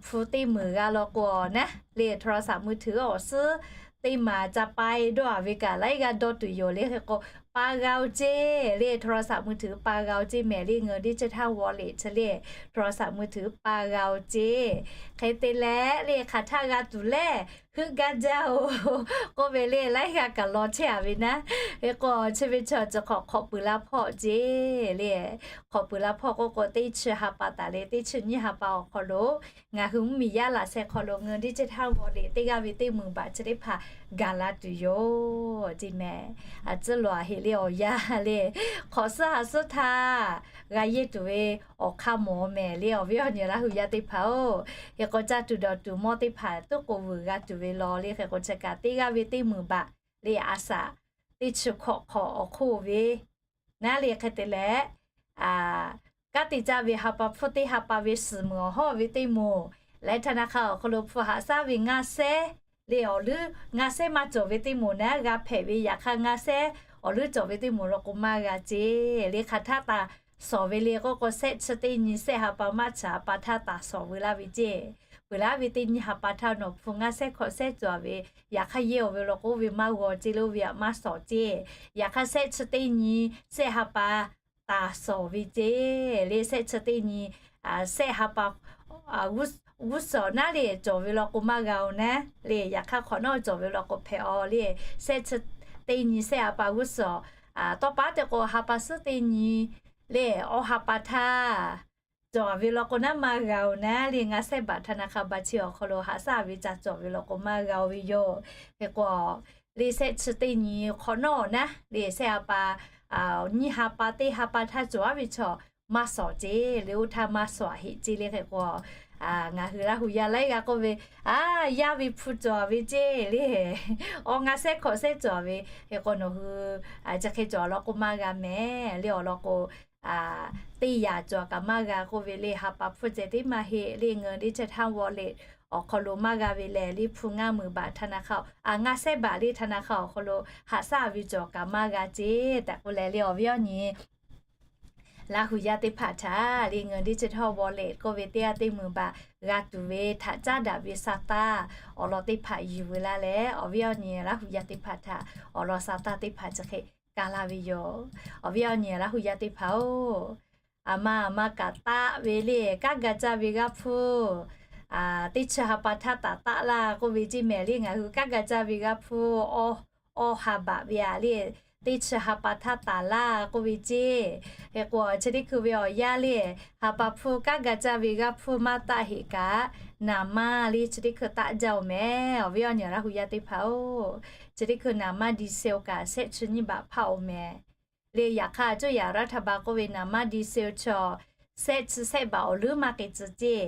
hpu teˇ meunˍ g'a law k'o naˉ le โทรศัพท์มือถือ awˬ suhˉ teˇ maˍ ca pa-e dawˇ a ve kaꞈ laiˉ g'aˇ dawˇ tuˬ yoˬ le. Hk'e k'o pa g'a-o ceˇ le โทรศัพท์มือถือ pa g'a-o ceˇ mehˍ le เงินดิจิทัลวอลเล็ต chi le โทรศัพท์มือถือ pa g'a-o ceˇ. Hk'e te leh le hk'aˬ htaˇ g'a tuˬ lehˬ heuˆ gaˇ jaˇ-oˬ k'oˆ ve le laiˉ g'aˇ kaꞈ law chehˇ a ve naˉ. Hk'e k'o chi ve chi awˬ ceuˬ hk'awꞈ hk'awꞈ puiˍ la hpawˇ ceˇ le. Hk'awꞈ puiˍ la hpawˇ k'oˆ k'o teˇ chi ha pa taˍ le teˇ chi nyiˇ ha pa awˬ hk'aw lo ngaˬ hui mvuhˇmiˬ yaˇ laꞈ sheh hk'aw lo เงินดิจิทัลวอลเล็ต teˇ g'aˇ ve teˇ meunˍ baꞈ chi teˇ hpaˍ gaˬ la tuˬ yoˬ ceˇ mehˍ. A tcuhˉ lawˬ a heꞈ le awˬ yanˇ le hk'awꞈ suhˉ ha suhˉ htaˇ g'a yehˇ tuˬ ve awˬ hk'aˇ mawˬ mehˍ le awˬ viˉ awˬ nyi Laˇ huˍ yaˇ teˇ hpaˍ-oˬ. Hk'e k'o caˇ tuˬ dawˬ tuˬ mawˇ teˇ hpaˍ tuˉ k'o vuiˬ g'a tuˬ ve law le. Hk'e k'o chi kaꞈ teˇ g'aˇ ve teˇ meunˍ baꞈ le a shaꞈ teˇ chi hk'awꞈ hk'awꞈ awˬ hk'oˆ ve naˉ le. Hk'e te leh kanˉ te caˇ ve ha pa hpfuhˇ teˇ ha pa ve suhˍ meunˍ awˬ hawˉ ve teˇ moˍ, laiˉ htaˇ na hk'a awˬ hk'aw lo hpu haꞈ shaˉ ve ngaˇ sehˉ le awˬ leuˉ ngaˇ sehˉ maˇ cawˬ ve teˇ moˍ naˉ g'a hpehꞈ ve. Yaꞈ hk'aˇ ngaˇ sehˉ awˬ leuˉ cawˬ ve teˇ moˍ law k'o maˇ g'a ceˇ le. Hk'aˬ htaˇ taˍ shawˍ ve le k'oˆ k'o sehˆ chi teˇ nyi sehˆ ha pa maˇ chi ha pa htaˇ taˍ shawˍ veu laˇ ve ceˇ. Peuˬ laˇ ve teˇ nyi ha pa htaˇ nawˬ hpu ngaˇ sehˉ hkawꞈ sehˉ cawˬ ve, yaꞈ hk'aˇ yehˇ-oˬ ve law k'o oˇ ve maˇ g'aw ceˇ le, oˇ ve aꞈ maˇ shawˍ ceˇ. Yaꞈ hk'aˇ sehˆ chi teˇ nyi sehˆ ha pa taˍ shawˍ ve ceˇ le. Sehˆ chi teˇ nyi sehˆ ha pa g'uˇ suhˍ naˉ le cawˬ ve law k'o maˇ g'a-oˬ naˉ le. Yaꞈ hk'aˇ hk'awꞈ nawˉ cawˬ ve law k'o hpehꞈ-aw le. Sehˆ chi teˇ nyi sehˆ ha pa g'uˇ suhˍ, tawˇ pa teˇ k'o ha pa suhˉ teˇ nyi le, awˇ ha pa htaˇ cawˬ ve law k'o naˉ maˇ g'a-oˬ naˉ le, ngaˇ sehˆ baꞈ ธนาคาร บัญชี awˬ hk'aw lo haꞈ shaˆ ve ca cawˬ ve law k'o maˇ g'a-oˬ ve yoˬ. Hk'e k'o le sehˆ chi teˇ nyi hk'awꞈ nawˉ naˉ le sehˆ ha pa, nyiˇ ha pa teˇ ha pa htaˇ cawˬ aˉ ve chaw maˇ shawˍ ceˇ le, oˇ htaˇ maˇ shawˍ heˆ ceˇ le. Hk'e k'o ngaˬ hui Laˇ hu yaˇ laiˉ g'aˇ k'oˆ ve, a, yaˇ ve hpu cawˬ ve ceˇ le, awˬ ngaˇ sehˆ hkawꞈ sehˆ cawˬ ve, hk'e k'o nawˬ hui chi hk'e cawˬ law k'o maˇ g'a mehˍ le. Awˬ lawn k'o teˇ yaꞈ cawˬ kaꞈ maˇ g'a k'oˆ ve le, ha pa hpfuhˇ ceh tiˉ maˇ heˆ le, เงินดิจิทัลวอลเล็ต awˬ hk'aw lo maˇ g'a ve lehˬ le, hpu ngaˇ meunˍ baꞈ ธนาคาร, a, ngaˇ sehˆ baꞈ le ธนาคาร awˬ hk'aw lo haꞈ shaˆ ve cawˬ kaꞈ maˇ g'a ceˇ tehꞈ k'oˆ leh le, awˬ viˉ awˬ nyi Laˇ hu yaˇ teˇ hpaˍ htaꞈ le เงินดิจิทัลวอลเล็ต k'oˆ ve teˇ g'aˇ teˇ meunˍ baꞈ g'a tuˬ ve htaꞈ caˉ daꞈ ve sa taˇ awˬ lawn teˇ hpaˍ yuˬ ve laˇ leh, awˬ viˉ awˬ nyi Laˇ hu yaˇ teˇ hpaˍ htaꞈ awˬ lawn sa taˇ teˇ hpaˍ chi hk'e ka laˇ ve yoˬ. Awˬ viˉ awˬ nyi Laˇ hu yaˇ teˇ hpaˍ-oˬ, aˬ ma aˬ ma kaꞈ taˆ ve le, kanˉ ga caˇ ve g'aˇ hpfuhˇ teˇ chi ha pa htaˇ taˍ taˆ laˇ k'oˆ ve ceˇ mehˍ le. Ngaˬ hui kanˉ ga caˇ ve g'aˇ hpfuhˇ awˇ ha baꞈ ve a le, teˇ chi ha pa htaˇ taˍ laˇ k'oˆ ve ceˇ. Hk'e k'o chi teˇ hkui ve awˬ yanˇ le, ha pa hpfuhˇ kanˉ ga caˇ ve g'aˇ hpfuhˇ maˇ taˆ heˆ kaꞈ, naˍ manˇ le chi teˇ hkui taˆ jaˇ-oˬ mehˍ. Awˬ viˉ awˬ nyi Laˇ hu yaˇ teˇ hpaˍ-oˬ, chi teˇ hkui naˍ manˇ diesel kaꞈ sehˆ chi nyiˇ baꞈ hpaˆ-oˬ mehˍ le. Yaꞈ hk'aˇ coˇ yaꞈ รัฐบาล k'oˆ ve naˍ manˇ diesel chaw sehˆ chi sehˆ baꞈ awˬ leuˉ maˇ k'ai tcuh ceˇ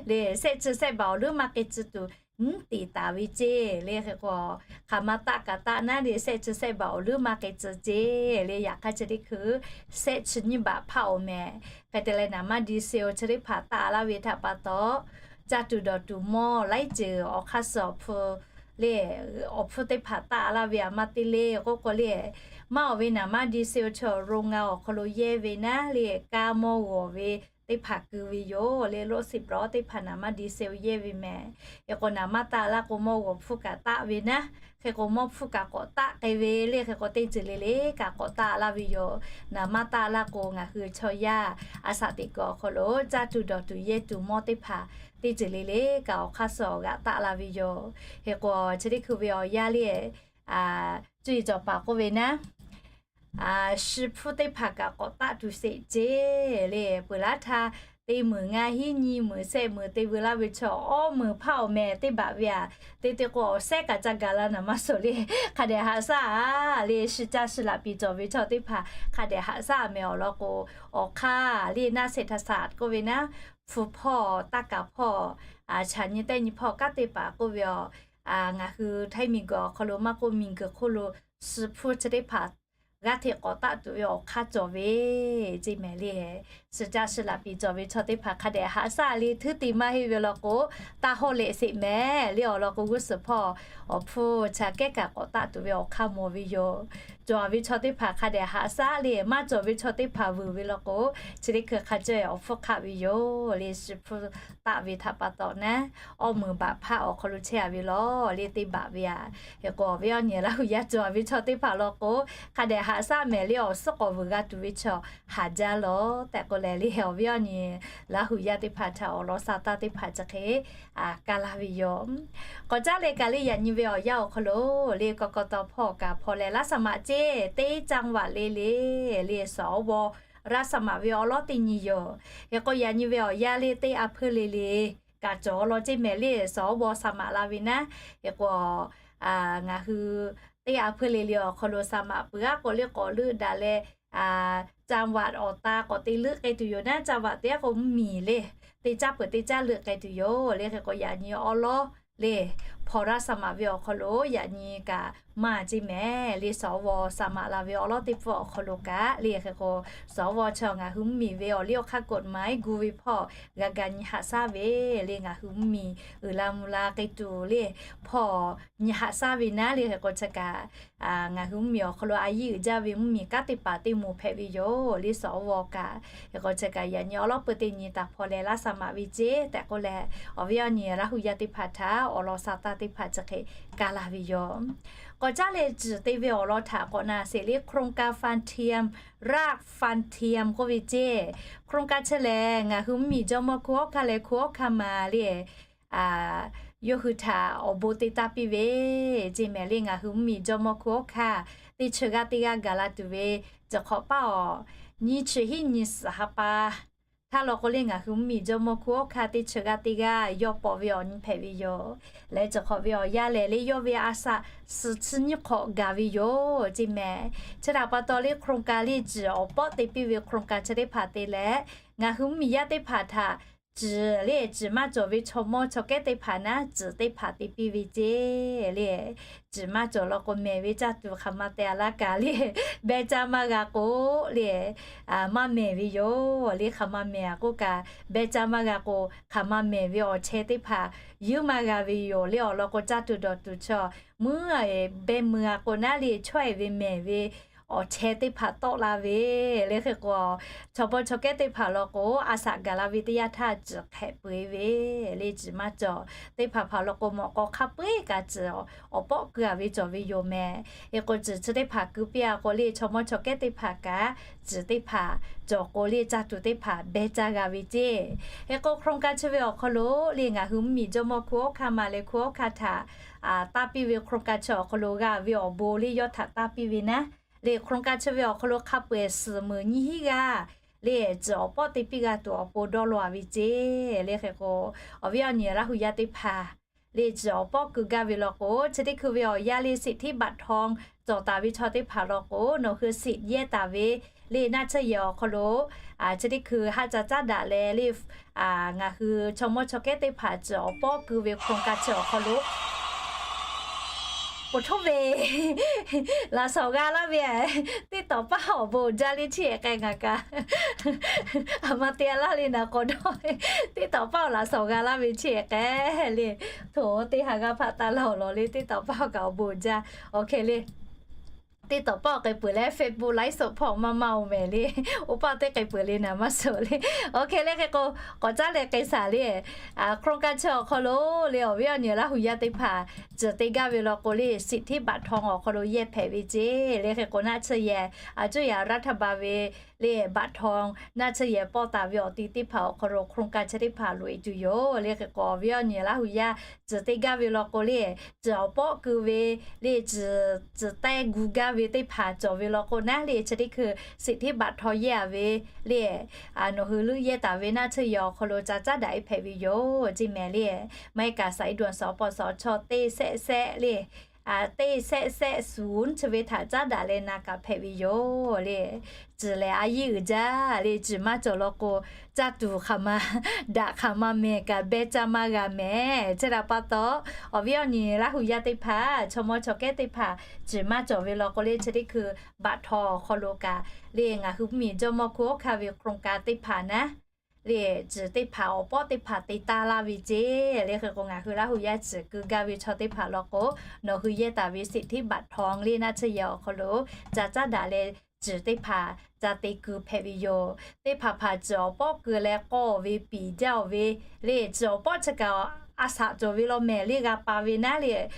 le, sehˆ chi sehˆ baꞈ awˬ leuˉ maˇ k'ai tcuh tuˬ nyiˉ teˍ taˍ ve ceˇ le. Hk'e k'o hk'aˬ ma taˆ kaꞈ taˆ naˉ le, sehˆ chi sehˆ baꞈ awˬ leuˉ maˇ k'ai tcuh ceˇ le. Yaꞈ hk'aˇ chi teˇ hkui sehˆ chi nyiˇ baꞈ hpaˆ-oˬ mehˍ. Hk'e te leh naˍ manˇ diesel chi teˇ hpaˍ taˆ laˇ ve htaꞈ pa taw, caˇ tuˬ dawˬ tuˬ mawˇ laiˉ ceuˬ awˬ hk'aˇ suh awˬ hpfuhˇ le, awˬ hpfuhˇ teˇ hpaˍ taˆ laˇ ve aˬ ma te le k'oˆ k'o le, maˇ awˬ ve naˍ manˇ diesel chaw โรงงาน awˬ hk'aw lo yehˇ ve naˉ le, kaˇ mawˇ g'awˬ ve teˇ hpaˍ keu ve yoˬ le. Loˇ siˍ plawˉ teˇ hpaˍ naˍ manˇ diesel yehˇ ve mehˍ. Hk'e k'o naˍ manˇ taˆ laˇ k'o mawˇ g'awˬ hpfuhˇ kaꞈ taˆ ve naˉ, hk'e k'o mawˇ hpfuhˇ kaꞈ k'awꞈ taˆ k'ai ve le. Hk'e k'o teˇ ceuˬ le le kaꞈ k'awꞈ taˆ laˇ ve yoˬ. Naˍ manˇ taˆ laˇ k'o ngaˬ hui chaw yaˇ a shaꞈ teꞈ kuiˬ awˬ hk'aw lo caˇ tuˬ dawˬ tuˬ yehˇ tuˬ mawˇ teˇ hpaˍ teˇ ceuˬ le le kaꞈ awˬ hk'aˇ suh awˬ g'aꞈ taˆ laˇ ve yoˬ. Hk'e k'o chi teˇ hkui ve awˬ yanˇ le, cuˇ yiˍ cawˬ paˍ k'oˆ ve naˉ, shi hpfuhˇ teˇ hpaˍ kaꞈ k'awꞈ taˆ tuˬ sheˍ ceˇ le. Peuˬ laˉ htaˇ teˇ meunˍ ngaˇ hinˉ nyiˇ meunˍ sehˆ meunˍ te veu laˇ ve chaw awˇ meunˍ hpaˇ-oˬ mehˍ teˇ baꞈ ve aꞈ. Te te k'o awˬ sehˉ kaꞈ ca gaˬ la naˍ manˇ suhˍ le, hk'a dehꞈ haꞈ shaˆ a le. Shi caˇ shi laꞈ piˍ cawˬ ve chaw teˇ hpaˍ hk'a dehꞈ haꞈ shaˆ mehˍ. Awˬ lawn k'o awˬ hk'aˇ le naˆ seˍ htaꞈ shaˍ k'oˆ ve naˉ, hpu hpawˇ, taˇ kaˍ hpawˇ, chaꞈ nyi tehˆ nyi hpawˇ kanˉ te paˍ k'oˆ ve a, ngaˬ hui htaiˇ miˬguiˬ awˬ hk'aw lo maˇ k'oˆ miˬguiˬ hk'oˆ lo shi hpfuhˇ chi teˇ hpaˍ g'aˇ hteꞈ k'awꞈ taˆ tuˬ ve awˬ hk'aˇ cawˬ ve ceˇ mehˍ le. Shi caˇ shi laꞈ piˍ cawˬ ve chaw teˇ hpaˍ hk'a dehꞈ haꞈ shaˆ le. Htuˉ te maˇ heˆ ve law k'o, taˇ hawˆ leh sheˍ mehˍ le. Awˬ lawn k'o g'uˇ suhˍ hpawˇ awˬ hpfuhˇ chaꞈ kehˉ kaꞈ k'awꞈ taˆ tuˬ ve awˬ hk'aˇ mawˬ ve yoˬ. Cawˬ ve chaw teˇ hpaˍ hk'a dehꞈ haꞈ shaˆ le. Maˇ cawˬ ve chaw teˇ hpaˍ vuiˬ ve law k'o, chi teˇ hkui hk'a cawˇ awˬ hpfuhˇ hk'aˆ ve yoˬ le. Shi hpfuhˇ taˆ ve htaꞈ pa taw naˉ, awˇ meunˍ baꞈ hpaˇ awˬ hk'aw lo chehˇ a ve laˬ le teˇ baꞈ ve aꞈ. Hk'e k'o awˬ viˉ awˬ nyi Laˇ hu yaˇ cawˬ ve chaw teˇ hpaˍ law k'o, hk'a dehꞈ haꞈ shaˆ mehˍ le. Awˬ suhˉ k'awꞈ vuiˬ g'a tuˬ ve chaw haˍ jaˇ lawˬ tehꞈ k'oˆ leh le, awˬ viˉ awˬ nyi Laˇ hu yaˇ teˇ hpaˍ htaꞈ awˬ lawn sa taˇ teˇ hpaˍ chi hk'e ka laˇ ve yoˬ. K'awꞈ caˉ leh kaꞈ le yaꞈ nyi ve awˬ yanˇ awˬ hk'aw lo le กกต hpawˇ kaꞈ hpaw leh รับสมัคร ceˇ teˇ จังหวัด le le le สว รับสมัคร ve awˉ lawˉ teˇ nyi yoˬ. Hk'e k'o yaꞈ nyi ve awˬ yanˇ le teˇ a hpeuˇ le le kaꞈ cawˬ law ceˇ mehˍ le. สว สมัคร la ve naˉ, hk'e k'o ngaˬ hui teˇ a hpeuˇ le le awˬ hk'aw lo สมัคร peuˬ aˉ k'o le k'awꞈ leuˆ daꞈ leh จังหวัด awˬ ta k'awꞈ te leuˆ k'ai tuˬ yoˬ naˉ. จังหวัด te aˉ k'o mvuhˇmiˬ le, teˇ caˉ peuˬ teˇ caˉ leuˆ k'ai tuˬ yoˬ le. Hk'e k'o yaꞈ nyi awˉ lawˉ le hpaw รับสมัคร ve awˬ hk'aw lo yaꞈ nyi kaꞈ maˇ ceˇ mehˍ le. สว สมัคร la ve awˉ lawˉ teˇ pfuhˇ awˬ hk'aw lo kaꞈ le hk'e k'o สว chi ngaˬ hui mvuhˇmiˬ ve awˬ liˇ awˬ hk'aˇ กฎหมาย gu ve hpawˇ g'a ga nyi haꞈ shaˉ ve le. Ngaˬ hui mvuhˇmiˬ uiˍ la mvuh la k'ai tuˬ le hpawˇ nyi haꞈ shaˉ ve naˉ le. Hk'e k'o chi kaꞈ ngaˬ hui mvuhˇmiˬ awˬ hk'aw lo a yiˉ uiˍ jaˇ ve mvuhˇmiˬ kanˉ te paˍ teˇ moˍ hpehꞈ ve yoˬ le สว kaꞈ. Hk'e k'o chi kaꞈ yaꞈ nyi awˉ lawˉ peuˬ teˇ nyi taˍ hpaw leh รับสมัคร ve ceˇ tehꞈ k'oˆ leh, awˬ viˉ awˬ nyi Laˇ hu yaˇ teˇ hpaˍ htaꞈ awˬ lawn sa taˇ teˇ hpaˍ chi hk'e ka laˇ ve yoˬ. K'awꞈ caˉ leh ciˬ te ve awˬ lawn htaꞈ k'awꞈ na sheˍ le โครงการฟันเทียม รากฟันเทียม k'oˆ ve ceˇ. โครงการ chi lehˬ ngaˬ hui mvuhˇmiˬ jawˇmawˇ hkunˉ hawˉ hkanˇ leh hkunˉ hawˉ hkanˇ ma le, yawˇ hui htaꞈ awˬ bon te taˇ piˇ ve ceˇ mehˍ le. Ngaˬ hui mvuhˇmiˬ jawˇmawˇ hkunˉ hawˉ hkanˇ teˇ chi g'aˇ teˇ g'aˇ gaˬ la tuˬ ve, ciˬ hk'awꞈ paˉ awˬ nyiˇ chi hiˉ nyi suhˍ ha pa htaˇ law k'o le, ngaˬ hui mvuhˇmiˬ jawˇmawˇ hkunˉ hawˉ hkanˇ teˇ chi g'aˇ teˇ g'aˇ yawˇ pawꞈ ve awˬ nyi hpehꞈ ve yoˬ. Leh ciˬ hk'awꞈ ve awˬ yaˇ lehˬ le, yawˇ ve a shaꞈ suhˍ chi nyiˇ hk'awꞈ gaˬ ve yoˬ ceˇ mehˍ. Chi htaꞈ pa taw le, โครงการ le ciˬ awˬ pawˆ te piˇ ve โครงการ chi teˇ hpaˍ te leh, ngaˬ hui mvuhˇmiˬ yaˇ teˇ hpaˍ htaꞈ ciˬ le, ciˬ maˇ cawˬ ve chaw mawˇ chaw kehˉ teˇ hpaˍ naˉ ciˬ teˇ hpaˍ te piˇ ve ceˇ le. Ciˬ maˇ cawˬ law k'o, mehˬ ve caˇ tuˬ hk'aˬ ma te a laˇ kaꞈ le, beh caˇ maˇ g'a k'o le, maˇ mehˬ ve yoˬ le. Hk'aˬ ma mehˬ a k'oˆ kaꞈ, beh caˇ maˇ g'a k'o, hk'aˬ ma mehˬ ve awˬ chehˇ teˇ hpaˍ yuˬ maˇ g'a ve yoˬ le. Awˬ lawn k'o, caˇ tuˬ dawˬ tuˬ chaw mvuhˇ beh mui a k'o naˉ le, chaweh ve mehˬ ve awˬ chehˇ teˇ hpaˍ tawˆ la ve le. Hk'e k'o, chaw mawˇ chaw kehˉ teˇ hpaˍ law k'o, a shaꞈ gaˬ la ve teˇ yanˇ htaˇ ciˬ hk'ehꞈ peu eˬ ve le. Ciˬ maˇ cawˬ teˇ hpaˍ hpaˍ law k'o, mawꞈ k'aw hk'a peu eˬ kaꞈ ciˬ awˬ pawˆ keu a ve cawˬ ve yoˬ mehˍ. Hk'e k'o, ciˬ chi teˇ hpaˍ keu piˇ a k'o le, chaw mawˇ chaw kehˉ teˇ hpaˍ kaꞈ ciˬ teˇ hpaˍ cawˬ k'o le, caˇ tuˬ teˇ hpaˍ beh caˇ g'a ve ceˇ. Hk'e k'o, โครงการ chi ve awˬ hk'aw lo le, ngaˬ hui mvuhˇmiˬ jawˇmawˇ hkunˉ hawˉ hkanˇ ma leh hkunˉ hawˉ hkanˇ htaꞈ taˇ piˇ ve โครงการ chi awˬ hk'aw lo g'a ve awˬ bon le yawˇ htaꞈ taˇ piˇ ve naˉ le, โครงการ chi ve awˬ hk'aw lo hk'a peu eˬ suhˍ meunˍ nyiˇ hiˉ g'aˇ le, ciˬ awˬ pawˆ te piˇ g'a tuˬ awˬ pon dawˇ law a ve ceˇ le. Hk'e k'o, awˬ viˉ awˬ nyi Laˇhuˍ yaˇ teˇ hpaˍ le, ciˬ awˬ pawˆ keu gaˇ ve law k'o, chi teˇ hkui ve awˬ yaˇ le สิทธิบัตรทอง cawˬ taˍ ve chaw teˇ hpaˍ law k'o, nawˬ hui สิทธิ์ yehˇ taˍ ve le, naˆ tsuhˇ yehˬ awˬ hk'aw lo, chi teˇ hkui haˆ ca caˉ daꞈ leh le, ngaˬ hui chaw mawˇ chaw kehˉ teˇ hpaˍ ciˬ awˬ pawˆ keu ve โครงการ chi awˬ hk'aw lo poˬ htoˇ ve laꞈ shawˍ g'a laˇ ve, teˇ tawˍ paˇ awˬ bon jaˇ le chi ehˍ k'ai ngaˬ kaꞈ, a ma te a laˇ le naˍ k'awꞈ dawˇ, teˇ tawˍ paˇ awˬ laꞈ shawˍ g'a laˇ ve chi ehˍ k'ai le, htoꞈ teˇ ha g'a hpaꞈ taˍ laˇ awˬ lawn le, teˇ tawˍ paˇ awˬ kaꞈ awˬ bon jaˇ. Awˬ hk'e le, teˇ tawˍ paˇ awˬ k'ai peuˬ leh Facebook ไลฟ์สด hpawˇ maˇ maˇ oˬ mehˍ le, oˇ paˇ teˇ k'ai peuˬ le naˍ maˇ suhˍ le. Awˬ hk'e le hk'e k'o, k'awꞈ caˉ leh k'ai shaˍ le, โครงการ chi awˬ hk'aw lo le, awˬ viˉ awˬ nyi Laˇhuˍ yaˇ teˇ hpaˍ ciˬ te gaˇ ve law k'o le, สิทธิบัตรทอง awˬ hk'aw lo yehˇ hpehꞈ ve ceˇ le. Hk'e k'o, naˆ tsuhˇ yehˬ, a cuˇ yaꞈ รัฐบาล ve le บัตรทอง naˆ tsuhˇ yehˬ pawˆ taˍ ve awˬ ti teˇ hpaˍ awˬ hk'aw lo โครงการ chi teˇ hpaˍ loꞈ e tuˬ yoˬ le. Hk'e k'o, awˬ viˉ awˬ nyi Laˇhuˍ yaˇ ciˬ te gaˇ ve law k'o le, ciˬ awˬ pawˆ keu ve le, ciˬ, ciˬ teh gu gaˇ ve teˇ hpaˍ cawˬ ve law k'o naˉ le, chi teˇ hkui สิทธิบัตรทอง yehˇ a ve le, nawˬ hui leuˆ yehˇ taˍ ve naˆ tsuhˇ yehˬ awˬ hk'aw lo ca caˉ daꞈ e hpehꞈ ve yoˬ ceˇ mehˍ le. Maˇ heˆ kaꞈ สายด่วน สปสช teˇ sehˆ sehˆ le, teˇ sehˆ sehˆ ศูนย์ chi ve htaꞈ caˉ daꞈ leh na kaꞈ hpehꞈ ve yoˬ le. Ciˬ lehˬ a yehˇ uiˍ jaˇ le, ciˬ maˇ cawˬ law k'o, caˇ tuˬ hk'aˬ ma, daꞈ hk'aˬ ma mehˍ kaꞈ beh caˇ maˇ g'a mehˍ. Chi htaꞈ pa taw, awˬ viˉ awˬ nyi Laˇhuˍ yaˇ teˇ hpaˍ, chaw mawˇ chaw kehˉ teˇ hpaˍ, ciˬ maˇ cawˬ ve law k'o le, chi teˇ hkui บัตรทอง awˬ hk'aw lo kaꞈ le, ngaˬ hui mvuhˇmiˬ jawˇmawˇ hkunˉ hawˉ hkanˇ ve โครงการ teˇ hpaˍ naˉ le, ciˬ teˇ hpaˍ awˬ pawˆ teˇ hpaˍ te taˇ laˇ ve ceˇ le. Hk'e k'o, ngaˬ hui Laˇhuˍ yaˇ ciˬ keu gaˇ ve chaw teˇ hpaˍ law k'o, nawˬ hui yehˇ taˍ ve สิทธิบัตรทอง le naˆ tsuhˇ yehˬ awˬ hk'aw lo ca caˉ daꞈ leh, ciˬ teˇ hpaˍ ca te keu hpehꞈ ve yoˬ. Teˇ hpaˍ hpaˍ ciˬ awˬ pawˆ keu leh k'awˇ ve piˍ jaˇ oˬ ve le, ciˬ awˬ pawˆ chi kaꞈ a shaꞈ cawˬ ve law mehˍ le g'a pa ve naˉ le,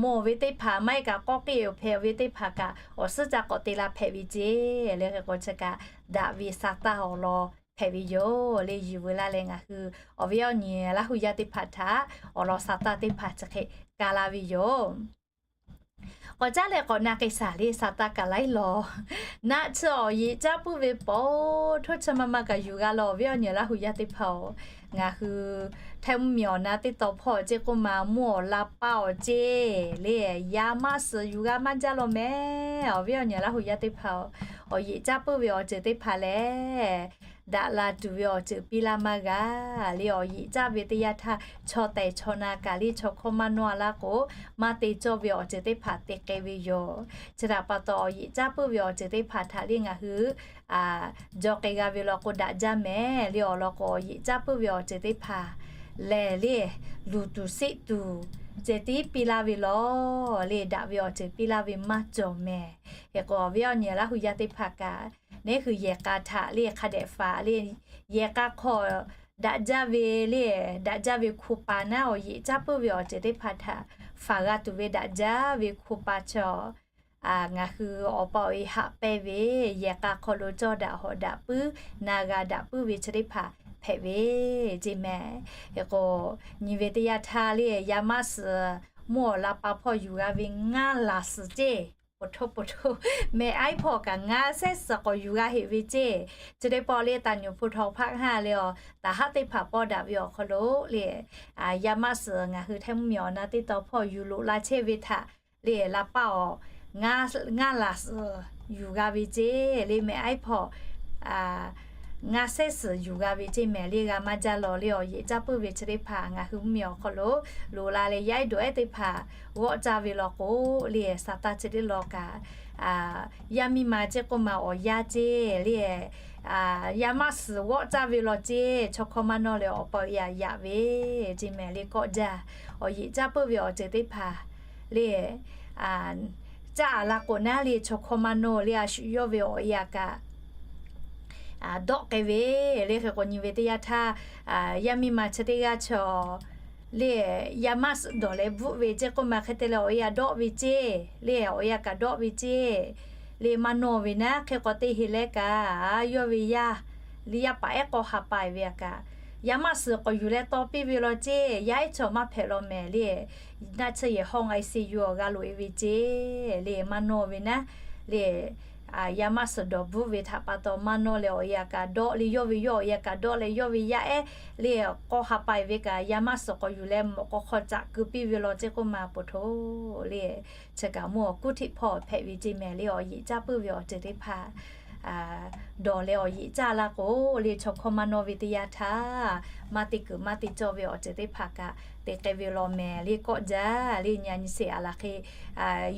mawˬ ve teˇ hpaˍ maˇ heˆ kaꞈ k'awˇ k'eˆ awˬ hpehꞈ ve teˇ hpaˍ kaꞈ awˬ suhˉ ca k'awꞈ te la hpehꞈ ve ceˇ le. Hk'e k'o, chi kaꞈ daꞈ ve sa taˇ awˬ lawn hpehꞈ ve yoˬ le. Yuˬ veu laˇ leh ngaˬ hui awˬ viˉ awˬ nyi Laˇhuˍ yaˇ teˇ hpaˍ htaꞈ awˬ lawn sa taˇ teˇ hpaˍ chi hk'e ka laˇ ve yoˬ. K'awꞈ caˉ leh k'awꞈ na k'ai shaˍ le, sa taˇ kaꞈ laiˉ law. Naˆ tsuhˇ awˬ yeꞈ caˇ puiˉ ve paw htoˇ chi ma ma kaꞈ yuˬ g'a law, awˬ viˉ awˬ nyi Laˇhuˍ yaˇ teˇ hpaˍ-oˬ. Ngaˬ hui htaiˇ mvuhˇmiˬ awˬ na teˇ taw hpawˇ ceˇ k'oˆ ma mvuhˇ awˬ la paˇ awˬ ceˇ le, yaˇ maˇ suhˍ yuˬ g'a maˇ jaˇ law mehˍ. Awˬ viˉ awˬ nyi Laˇhuˍ yaˇ teˇ hpaˍ-oˬ, awˬ yeꞈ caˇ puiˉ ve awˬ ceuˬ teˇ hpaˍ lehˬ, daꞈ la tuˬ ve awˬ ceuˬ piˇ laˇ maˇ g'a le. Awˬ yeꞈ caˇ ve teˇ yanˇ htaˇ, chaw tehˬ chaw na kaꞈ le chaw hkawˇ maˇ nawˇ a laˇ k'o, maˇ te cawˇ ve awˬ ceuˬ teˇ hpaˍ te k'ai ve yoˬ. Chi htaꞈ pa taw, awˬ yeꞈ caˇ puiˉ ve awˬ ceuˬ teˇ hpaˍ htaꞈ le ngaˬ hui jaw k'ai g'a ve law k'o, daꞈ jaˇ mehˍ le. Awˬ lawn k'o, awˬ yeꞈ caˇ puiˉ ve awˬ ceuˬ teˇ hpaˍ lehˬ le, luˬ tuˬ seˆ tuˬ ceh tiˉ piˇ laˇ ve law le, daꞈ ve awˬ ceuˬ piˇ laˇ ve maˇ cawˬ mehˍ. Hk'e k'o, awˬ viˉ awˬ nyi Laˇhuˍ yaˇ teˇ hpaˍ kaꞈ, neˉ hui yehˬ k'a htaꞈ le hk'a dehꞈ faˍ le, yehˬ k'a hk'aw daꞈ jaˇ ve le, daꞈ jaˇ ve hko pa naˉ awˬ yeꞈ caˇ puiˉ ve awˬ ceuˬ teˇ hpaˍ htaꞈ faˍ g'a tuˬ ve daꞈ jaˇ ve hko pa chaw ngaˬ hui awˬ pa awˬ e haꞈ pehnˇ ve, yehˬ k'a hk'aw lo cawˇ daꞈ hawꞈ daꞈ puiˉ, na g'a daꞈ puiˉ ve chi teˇ hpaˍ hpehꞈ ve ceˇ mehˍ. Hk'e k'o, nyi ve teˇ yanˇ htaˇ le, yaˇ maˆ suhˍ mvuhˇ awˬ la pa hpawˇ yuˬ g'a ve ngaˇ laˬ suhˍ ceˇ. Poˬ htoˇ poˬ htoˇ, mehˍ aiˉ hpawˇ kaꞈ ngaˇ sehˉ suhˍ k'awꞈ yuˬ g'a heꞈ ve ceˇ. Chi teˇ pawˆ le, taˍ nyuˍ hpu htaw hpaˆ haˇ le, taˍ haˉ teˇ hpaˍ pawˇ daꞈ ve awˬ hk'aw lo le, yaˇ maˆ suhˍ ngaˬ hui Htaiˇ mvuhˇmiˬ awˬ na teˇ taw hpawˇ yuˬ loꞈ la chehˇ ve htaꞈ le, la paˇ awˬ ngaˇ laˬ suhˍ yuˬ g'a ve ceˇ le, mehˍ aiˉ hpawˇ ngaˇ sehˉ suhˍ yuˬ g'a ve ceˇ mehˍ le. G'a maˇ jaˇ lawˬ le, awˬ yeꞈ caˇ puiˉ ve chi teˇ hpaˍ ngaˬ hui mvuhˇmiˬ awˬ hk'aw lo loꞈ la leh yaˇ ehˉ dawˬ ehˉ teˇ hpaˍ g'awˆ caˇ ve law k'o le, saˍtanˍ chi teˇ law kaꞈ yaˇ miˇ ma ceˇ k'oˆ ma awˬ yaˇ ceˇ le, yaˇ maˆ suhˍ g'awˆ caˇ ve law ceˇ, chaw hkawˇ maˇ nawˇ leh awˬ pa awˬ e aꞈ yaꞈ ve ceˇ mehˍ le kawˆ jaˇ. Awˬ yeꞈ caˇ puiˉ ve awˬ ceuˬ teˇ hpaˍ le, caˇ aꞈ la k'o naˉ le, chaw hkawˇ maˇ nawˇ le, a shu yawˇ ve awˬ e aꞈ kaꞈ dawˆ k'ai ve le. Hk'e k'o, nyi ve teˇ yanˇ htaˇ yaˇ miˇ ma chi teˇ g'aˇ chaw le, yaˇ maˆ suhˍ dawˬ leh bvuhˆ ve ceˇ k'oˆ ma hk'e te leh awˬ e aꞈ dawˆ ve ceˇ le, awˬ e aꞈ kaꞈ dawˆ ve ceˇ le, maˇ nawˇ ve naˉ. Hk'e k'o, teˇ heˍ leh kaꞈ yawˇ ve yaˇ le, yaˇ paˍ ehˉ k'aw ha pa ve aꞈ kaꞈ yaˇ maˆ suhˍ k'awꞈ yuˬ leh taw piˇ ve law ceˇ, yaˇ ehˉ chaw maˇ hpehꞈ law mehˍ le, naˆ tsuhˇ yehˬ hawˇ ngaˬ e se yuˬ awˬ g'a loꞈ e ve ceˇ le, maˇ nawˇ ve naˉ le. Yaˇ maˆ suhˍ dawˬ bvuhˆ ve htaꞈ pa taw maˇ nawˇ leh awˬ e aꞈ kaꞈ dawˆ le, yawˇ ve yawˇ awˬ e aꞈ kaꞈ dawˆ leh, yawˇ ve yaˇ ehˉ le, k'aw ha pa ve kaꞈ yaˇ maˆ suhˍ k'awꞈ yuˬ leh mawꞈ k'aw hk'aw caꞈ keu piˇ ve law ceˇ k'oˆ ma poˬ htoˇ le, chi kaꞈ mvuhˇ awˬ kuˉ hteꞈ hpawˇ hpehꞈ ve ceˇ mehˍ le. Awˬ yeꞈ caˇ puiˉ ve awˬ ceuˬ teˇ hpaˍ dawˬ leh awˬ yeꞈ caˇ la k'o le, chaw hkawˇ maˇ nawˇ ve teˇ yanˇ htaˇ maˇ te kuiˬ maˇ te cawˇ ve awˬ ceuˬ teˇ hpaˍ kaꞈ te k'ai ve law mehˍ le kawˆ jaˇ le. Nyi a nyi sheˍ aˬ laˬ hk'e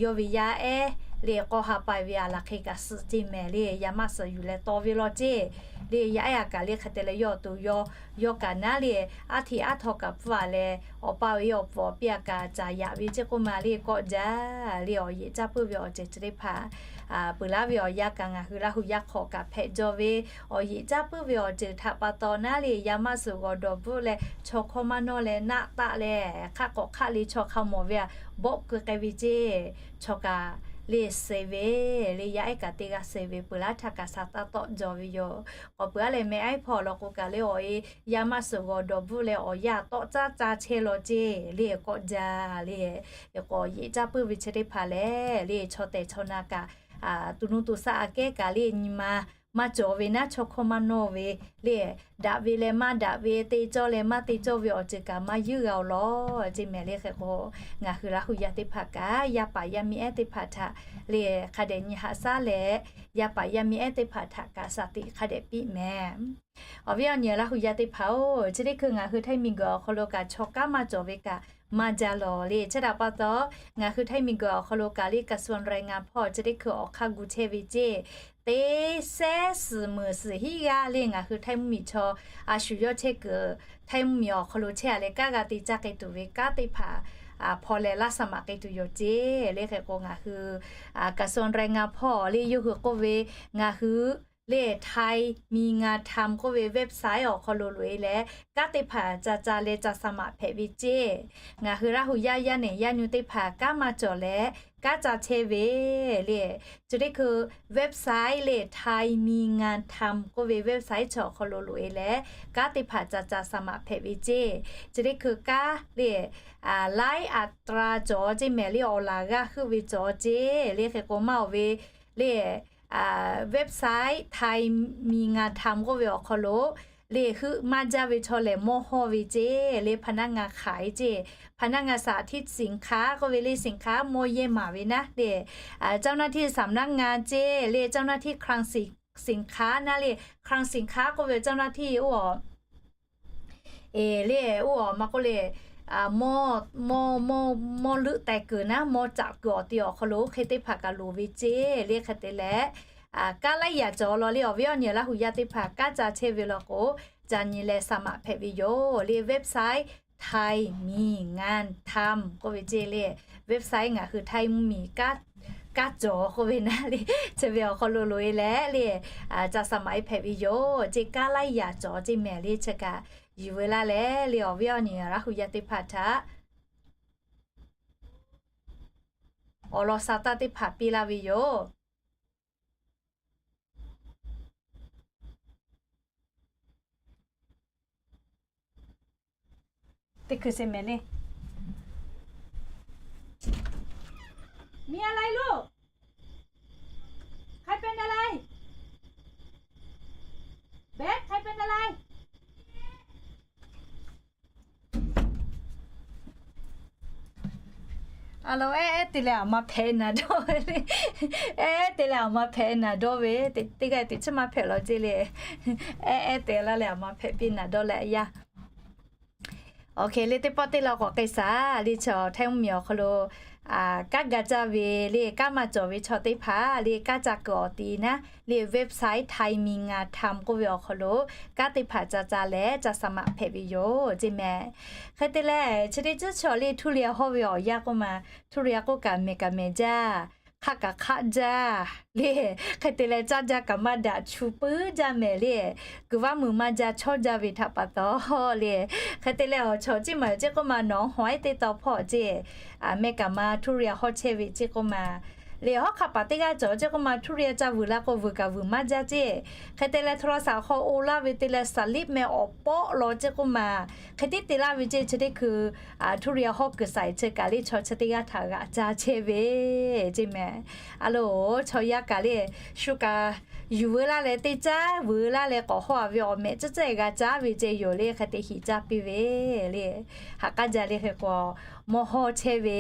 yawˇ ve yaˇ ehˉ le, k'aw ha pa ve aˬ laˬ hk'e kaꞈ suhˍ ceˇ mehˍ le, yaˇ maˆ suhˍ yuˬ leh taw ve law ceˇ le, yaˇ ehˉ aꞈ kaꞈ le hk'e te leh yawˇ awˬ to yawˇ, yawˇ kaꞈ naˉ le, aˉ htiꞈ aˉ htaw kaꞈ pfuhˇ a leh awˬ pa awˬ e awˬ pfuhˍ awˬ piˇ aꞈ kaꞈ caˍ yaꞈ ve ceˇ k'oˆ ma le kawˆ jaˇ le. Awˬ yeꞈ caˇ puiˉ ve awˬ ceuˬ chi teˇ hpaˍ peuˬ laˇ ve awˬ yanˇ kaꞈ ngaˬ hui Laˇ hu yaˇ hk'awꞈ kaꞈ hpehꞈ jaw ve, awˬ yeꞈ caˇ puiˉ ve awˬ ceuˬ htaꞈ pa taw naˉ le, yaˇ maˆ suhˍ g'awˬ dawˬ bvuhˆ leh chaw hkawˇ maˇ nawˇ leh naˆ taˆ leh hk'aˆ k'awꞈ hk'aˆ le chaw hk'a mawˬ ve aꞈ bawˆ keu k'ai ve ceˇ. Chaw kaꞈ le suh ve le, yaˇ ehˉ kaꞈ teˇ g'aˇ suh ve peuˬ laˇ htaˇ kaꞈ saˍtanˍ tawˆ jaw ve yoˬ. K'awꞈ peuˬ a leh mehˍ aiˉ hpawˇ law k'o kaꞈ le awˬ e yaˇ maˆ suhˍ g'awˬ dawˬ bvuhˆ leh awˬ yanˇ tawˆ caˇ caˇ chehˇ law ceˇ le kawˆ jaˇ le. K'awꞈ yeꞈ caˇ puiˉ ve chi teˇ hpaˍ lehˬ le, chaw tehˬ chaw na kaꞈ to nuˇ to shaˆ aꞈ kehˉ kaꞈ le nyi ma maˇ cawˬ ve naˉ, chaw hkawˇ maˇ nawˇ ve le, daꞈ ve leh maˇ daꞈ ve, te cawˇ leh maˇ te cawˇ ve awˬ ceuˬ kaꞈ maˇ yuiˉ g'a-oˬ lawˬ ceˇ mehˍ le. Hk'e k'o, ngaˬ hui Laˇ hu yaˇ teˇ hpaˍ kaꞈ yaˇ paˍ yaˇ miˇ ehˉ teˇ hpaˍ htaꞈ le hk'a dehꞈ nyi haꞈ shaˉ leh, yaˇ paˍ yaˇ miˇ ehˉ teˇ hpaˍ htaꞈ kaꞈ shaˍ tiꞈ hk'a dehꞈ piˇ mehˍ. Awˬ viˉ awˬ nyi Laˇ hu yaˇ teˇ hpaˍ-oˬ, chi teˇ hkui ngaˬ hui Htaiˇ miˬguiˬ awˬ hk'aw lo kaꞈ chaw kanˉ maˇ cawˬ ve kaꞈ maˇ jaˇ lawˬ le. Chi htaꞈ pa taw, ngaˬ hui Htaiˇ miˬguiˬ awˬ hk'aw lo kaꞈ le กระทรวงแรงงาน hpawˇ chi teˇ hkui awˬ hk'aˇ gu chehˇ ve ceˇ. Teˇ sehˉ suhˍ meunˍ suhˍ hiˉ g'aˇ le ngaˬ hui Htaiˇ mvuhˇmiˬ chaw a shu yawˇ chehˇ kuiˬ Htaiˇ mvuhˇmiˬ awˬ hk'aw lo chehˇ a leh kanˉ g'a te caˇ k'ai tuˬ ve kanˉ teˇ hpaˍ hpaw leh laˇ สมัคร k'ai tuˬ yoˬ ceˇ le. Hk'e k'o, ngaˬ hui กระทรวงแรงงาน hpawˇ le yawˇ hui k'oˆ ve, ngaˬ hui le ไทยมีงานทำ k'oˆ ve website awˬ hk'aw lo loꞈ-e leh kanˉ teˇ hpaˍ ca ca leh ca สมัคร hpehꞈ ve ceˇ. Ngaˬ hui Laˇ hu yaˇ yaˇ nehˬ yaˇ nyu teˇ hpaˍ kanˉ maˇ cawˬ leh kanˉ ca chehˇ ve le. Chi teˇ hkui website le ไทยมีงานทำ k'oˆ ve website chi awˬ hk'aw lo loꞈ-e leh kanˉ teˇ hpaˍ ca ca สมัคร hpehꞈ ve ceˇ. Chi teˇ hkui kanˉ le ไลฟ์ อัตรา cawˬ ceˇ mehˍ le, awˬ laˬ g'aˇ heuˆ ve cawˬ ceˇ le. Hk'e k'o, maˇ awˬ ve le website ไทยมีงานทำ k'oˆ ve awˬ hk'aw lo le heuˆ maˇ jaˇ ve chaw lehˬ mawˇ hawˇ ve ceˇ le, พนักงานขาย ceˇ, พนักงานสาธิตสินค้า k'oˆ ve le สินค้า mawˇ yehˇ maˍ ve naˉ le, เจ้าหน้าที่สำนักงาน ceˇ le, เจ้าหน้าที่คลังสินค้า naˉ le, คลังสินค้า k'oˆ ve เจ้าหน้าที่ oˇ a e le oˇ a maˇ k'oˆ le, mawˇ leuˆ teh kuiˬ naˉ, mawˇ caꞈ kuiˬ awˬ ti awˬ hk'aw lo hk'e teˇ hpaˍ kaꞈ loˍ ve ceˇ le. Hk'e te leh, kanˉ laiˉ yaꞈ cawˬ law le. Awˬ viˉ awˬ nyi Laˇ hu yaˇ teˇ hpaˍ kanˉ ca chehˇ ve law k'o, ca nyi leh สมัคร hpehꞈ ve yoˬ le. Website ไทยมีงานทำ k'oˆ ve ceˇ le, website ngaˬ hui Htaiˇ mvuhˇmiˬ kanˉ cawˬ k'oˆ ve naˉ le, chi ve awˬ hk'aw lo loꞈ-e leh le, ca สมัคร hpehꞈ ve yoˬ ceˇ. Kanˉ laiˉ yaꞈ cawˬ ceˇ mehˍ le. Chi kaꞈ yuˬ ve laˇ leh le, awˬ viˉ awˬ nyi Laˇ hu yaˇ teˇ hpaˍ htaꞈ awˬ lawn sha taˇ teˇ hpaˍ piˇ laˇ ve yoˬ. Teˇ hkui se mehˍ le. มีอะไรลูก? ใครเป็นอะไร? เบค ใครเป็นอะไร? A lo ehˉ ehˉ te leh aˬ ma hpehꞈ naˍ dawˇ ve le. Ehˉ ehˉ te leh aˬ ma hpehꞈ naˍ dawˇ ve, teˇ g'aˇ teꞈ chiˉ maˇ hpehꞈ law ceˇ le. Ehˉ ehˉ te laˇ leh aˬ ma hpehꞈ piˇ naˍ dawˇ leh yaˇ. Awˬ hk'e le, teˇ pawˆ teˇ law k'awꞈ k'ai shaˍ le. Chaw Htaiˇ mvuhˇmiˬ awˬ hk'aw lo kanˉ ga caˇ ve le, kanˉ maˇ cawˬ ve chaw teˇ hpaˍ le, kanˉ ca kuiˬ awˬ ti naˉ le, website Thai Minga Times k'oˆ ve awˬ hk'aw lo kanˉ teˇ hpaˍ ca ca leh ca saˍ maꞈ hpehꞈ ve yoˬ ceˇ mehˍ. Hk'e te leh chi teˇ ceuˬ chaw le, Htuˇ riˍ a hawˇ ve awˬ yanˇ k'oˆ ma, Htuˇ riˍ a k'oˆ kaꞈ mehˍ kaꞈ mehˍ jaˇ, hk'aˆ kaꞈ hk'aˆ jaˇ le. Hk'e te leh caˇ jaˇ kaꞈ maˇ daꞈ, chu puiˉ jaˇ mehˍ le. Kuiˬ vaˇ muiˬ maˇ jaˇ, chawˇ jaˇ ve htaꞈ pa taw le. Hk'e te leh awˬ chawˬ ceˇ maˬ ceˇ k'oˆ ma, nawˬ hawˉ ehˉ teˇ taw hpawˇ ceˇ, mehˍ kaꞈ ma Htuˇ riˍ a hawˇ chehˇ ve ceˇ k'oˆ ma le, hawˉ hk'aˆ paˍ teˇ g'aˇ cawˬ ceˇ k'oˆ ma, Htuˇ riˍ a ca vuiˬ la k'o vuiˬ kaꞈ vuiˬ maˇ jaˇ ceˇ. Hk'e te leh โทรศัพท์ hk'aw oˇ laˇ ve te leh สลิป meh awˬ pawˆ law ceˇ k'oˆ ma, hk'e tiˉ te laˇ ve ceˇ. Chi teˇ hkui Htuˇ riˍ a hawˇ kuiˬ saiˍ chi kaꞈ le, chaw chi teˇ g'aˇ htaꞈ g'aꞈ ca chehˇ ve ceˇ mehˍ. A lo, chaw yaˇ kaꞈ le, shu kaꞈ yuˬ veu laˇ leh teˇ caˉ vuiˬ laˇ leh k'awꞈ hawˇ a ve awˬ mehꞈ tcuhˉ tcuhˉ g'a caˉ ve ceˇ yoˬ le. Hk'e te hiꞈ caˇ piˇ ve le. Haꞈ k'aˉ jaˇ le. Hk'e k'o, mawˇ hawˇ chehˇ ve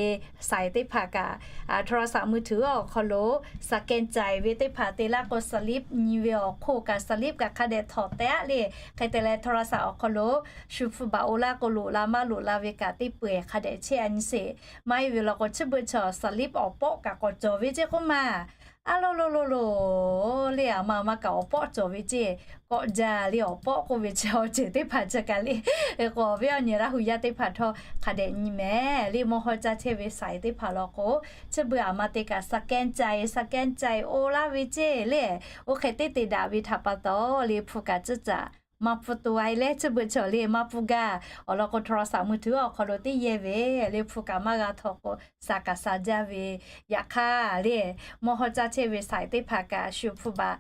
saiˍ teˇ hpaˍ kaꞈ โทรศัพท์มือถือ awˬ hk'aw lo สแกนจ่าย ve teˇ hpaˍ te laˇ k'o, สลิป nyi ve awˬ hk'oˆ kaꞈ สลิป kaꞈ hk'a dehꞈ htawꞈ teh aˉ le. Hk'e te leh โทรศัพท์ awˬ hk'aw lo shu hpu baꞈ oˇ laˇ k'o, loꞈ la maˇ loꞈ la ve kaꞈ teˇ peu eˬ hk'a dehꞈ chehˇ a nyi sheˍ. Maˇ heˆ ve law k'o, chi beuꞈ chaw สลิป awˬ pawˆ kaꞈ k'awꞈ cawˬ ve ceˇ k'oˆ ma. A lo lo lo lo, le aˬ ma aˬ ma kaꞈ awˬ pawˆ cawˬ ve ceˇ. Kawˆ jaˇ le awˬ pawˆ k'oˆ ve chi awˬ ceuˬ teˇ hpaˍ chi kaꞈ le. Hk'e k'o, awˬ viˉ awˬ nyi Laˇ hu yaˇ teˇ hpaˍ htawˇ hk'a dehꞈ nyi mehˍ le. Mawˇ hawˇ caˇ chehˇ ve saiˍ teˇ hpaˍ law k'o, chi beuꞈ aˬ ma te kaꞈ สแกนจ่าย สแกนจ่าย oˇ laˇ ve ceˇ le. Oˇ hk'e teˇ te daꞈ ve htaꞈ pa taw le, hpu kaꞈ tcuhˉ caꞈ maˇ pfuhˇ to a leh, chi beuꞈ chaw le maˇ pfuhˇ gaˇ. Awˬ lawn k'o, โทรศัพท์มือถือ awˬ hk'aw lo teˇ yehˇ ve le, hpu kaꞈ maˇ g'a htawꞈ k'o, saˍ kaꞈ saˍ jaˇ ve. Yaꞈ hk'aˇ le, mawˇ hawˇ caˇ chehˇ ve saiˍ teˇ hpaˍ kaꞈ shu hpu baꞈ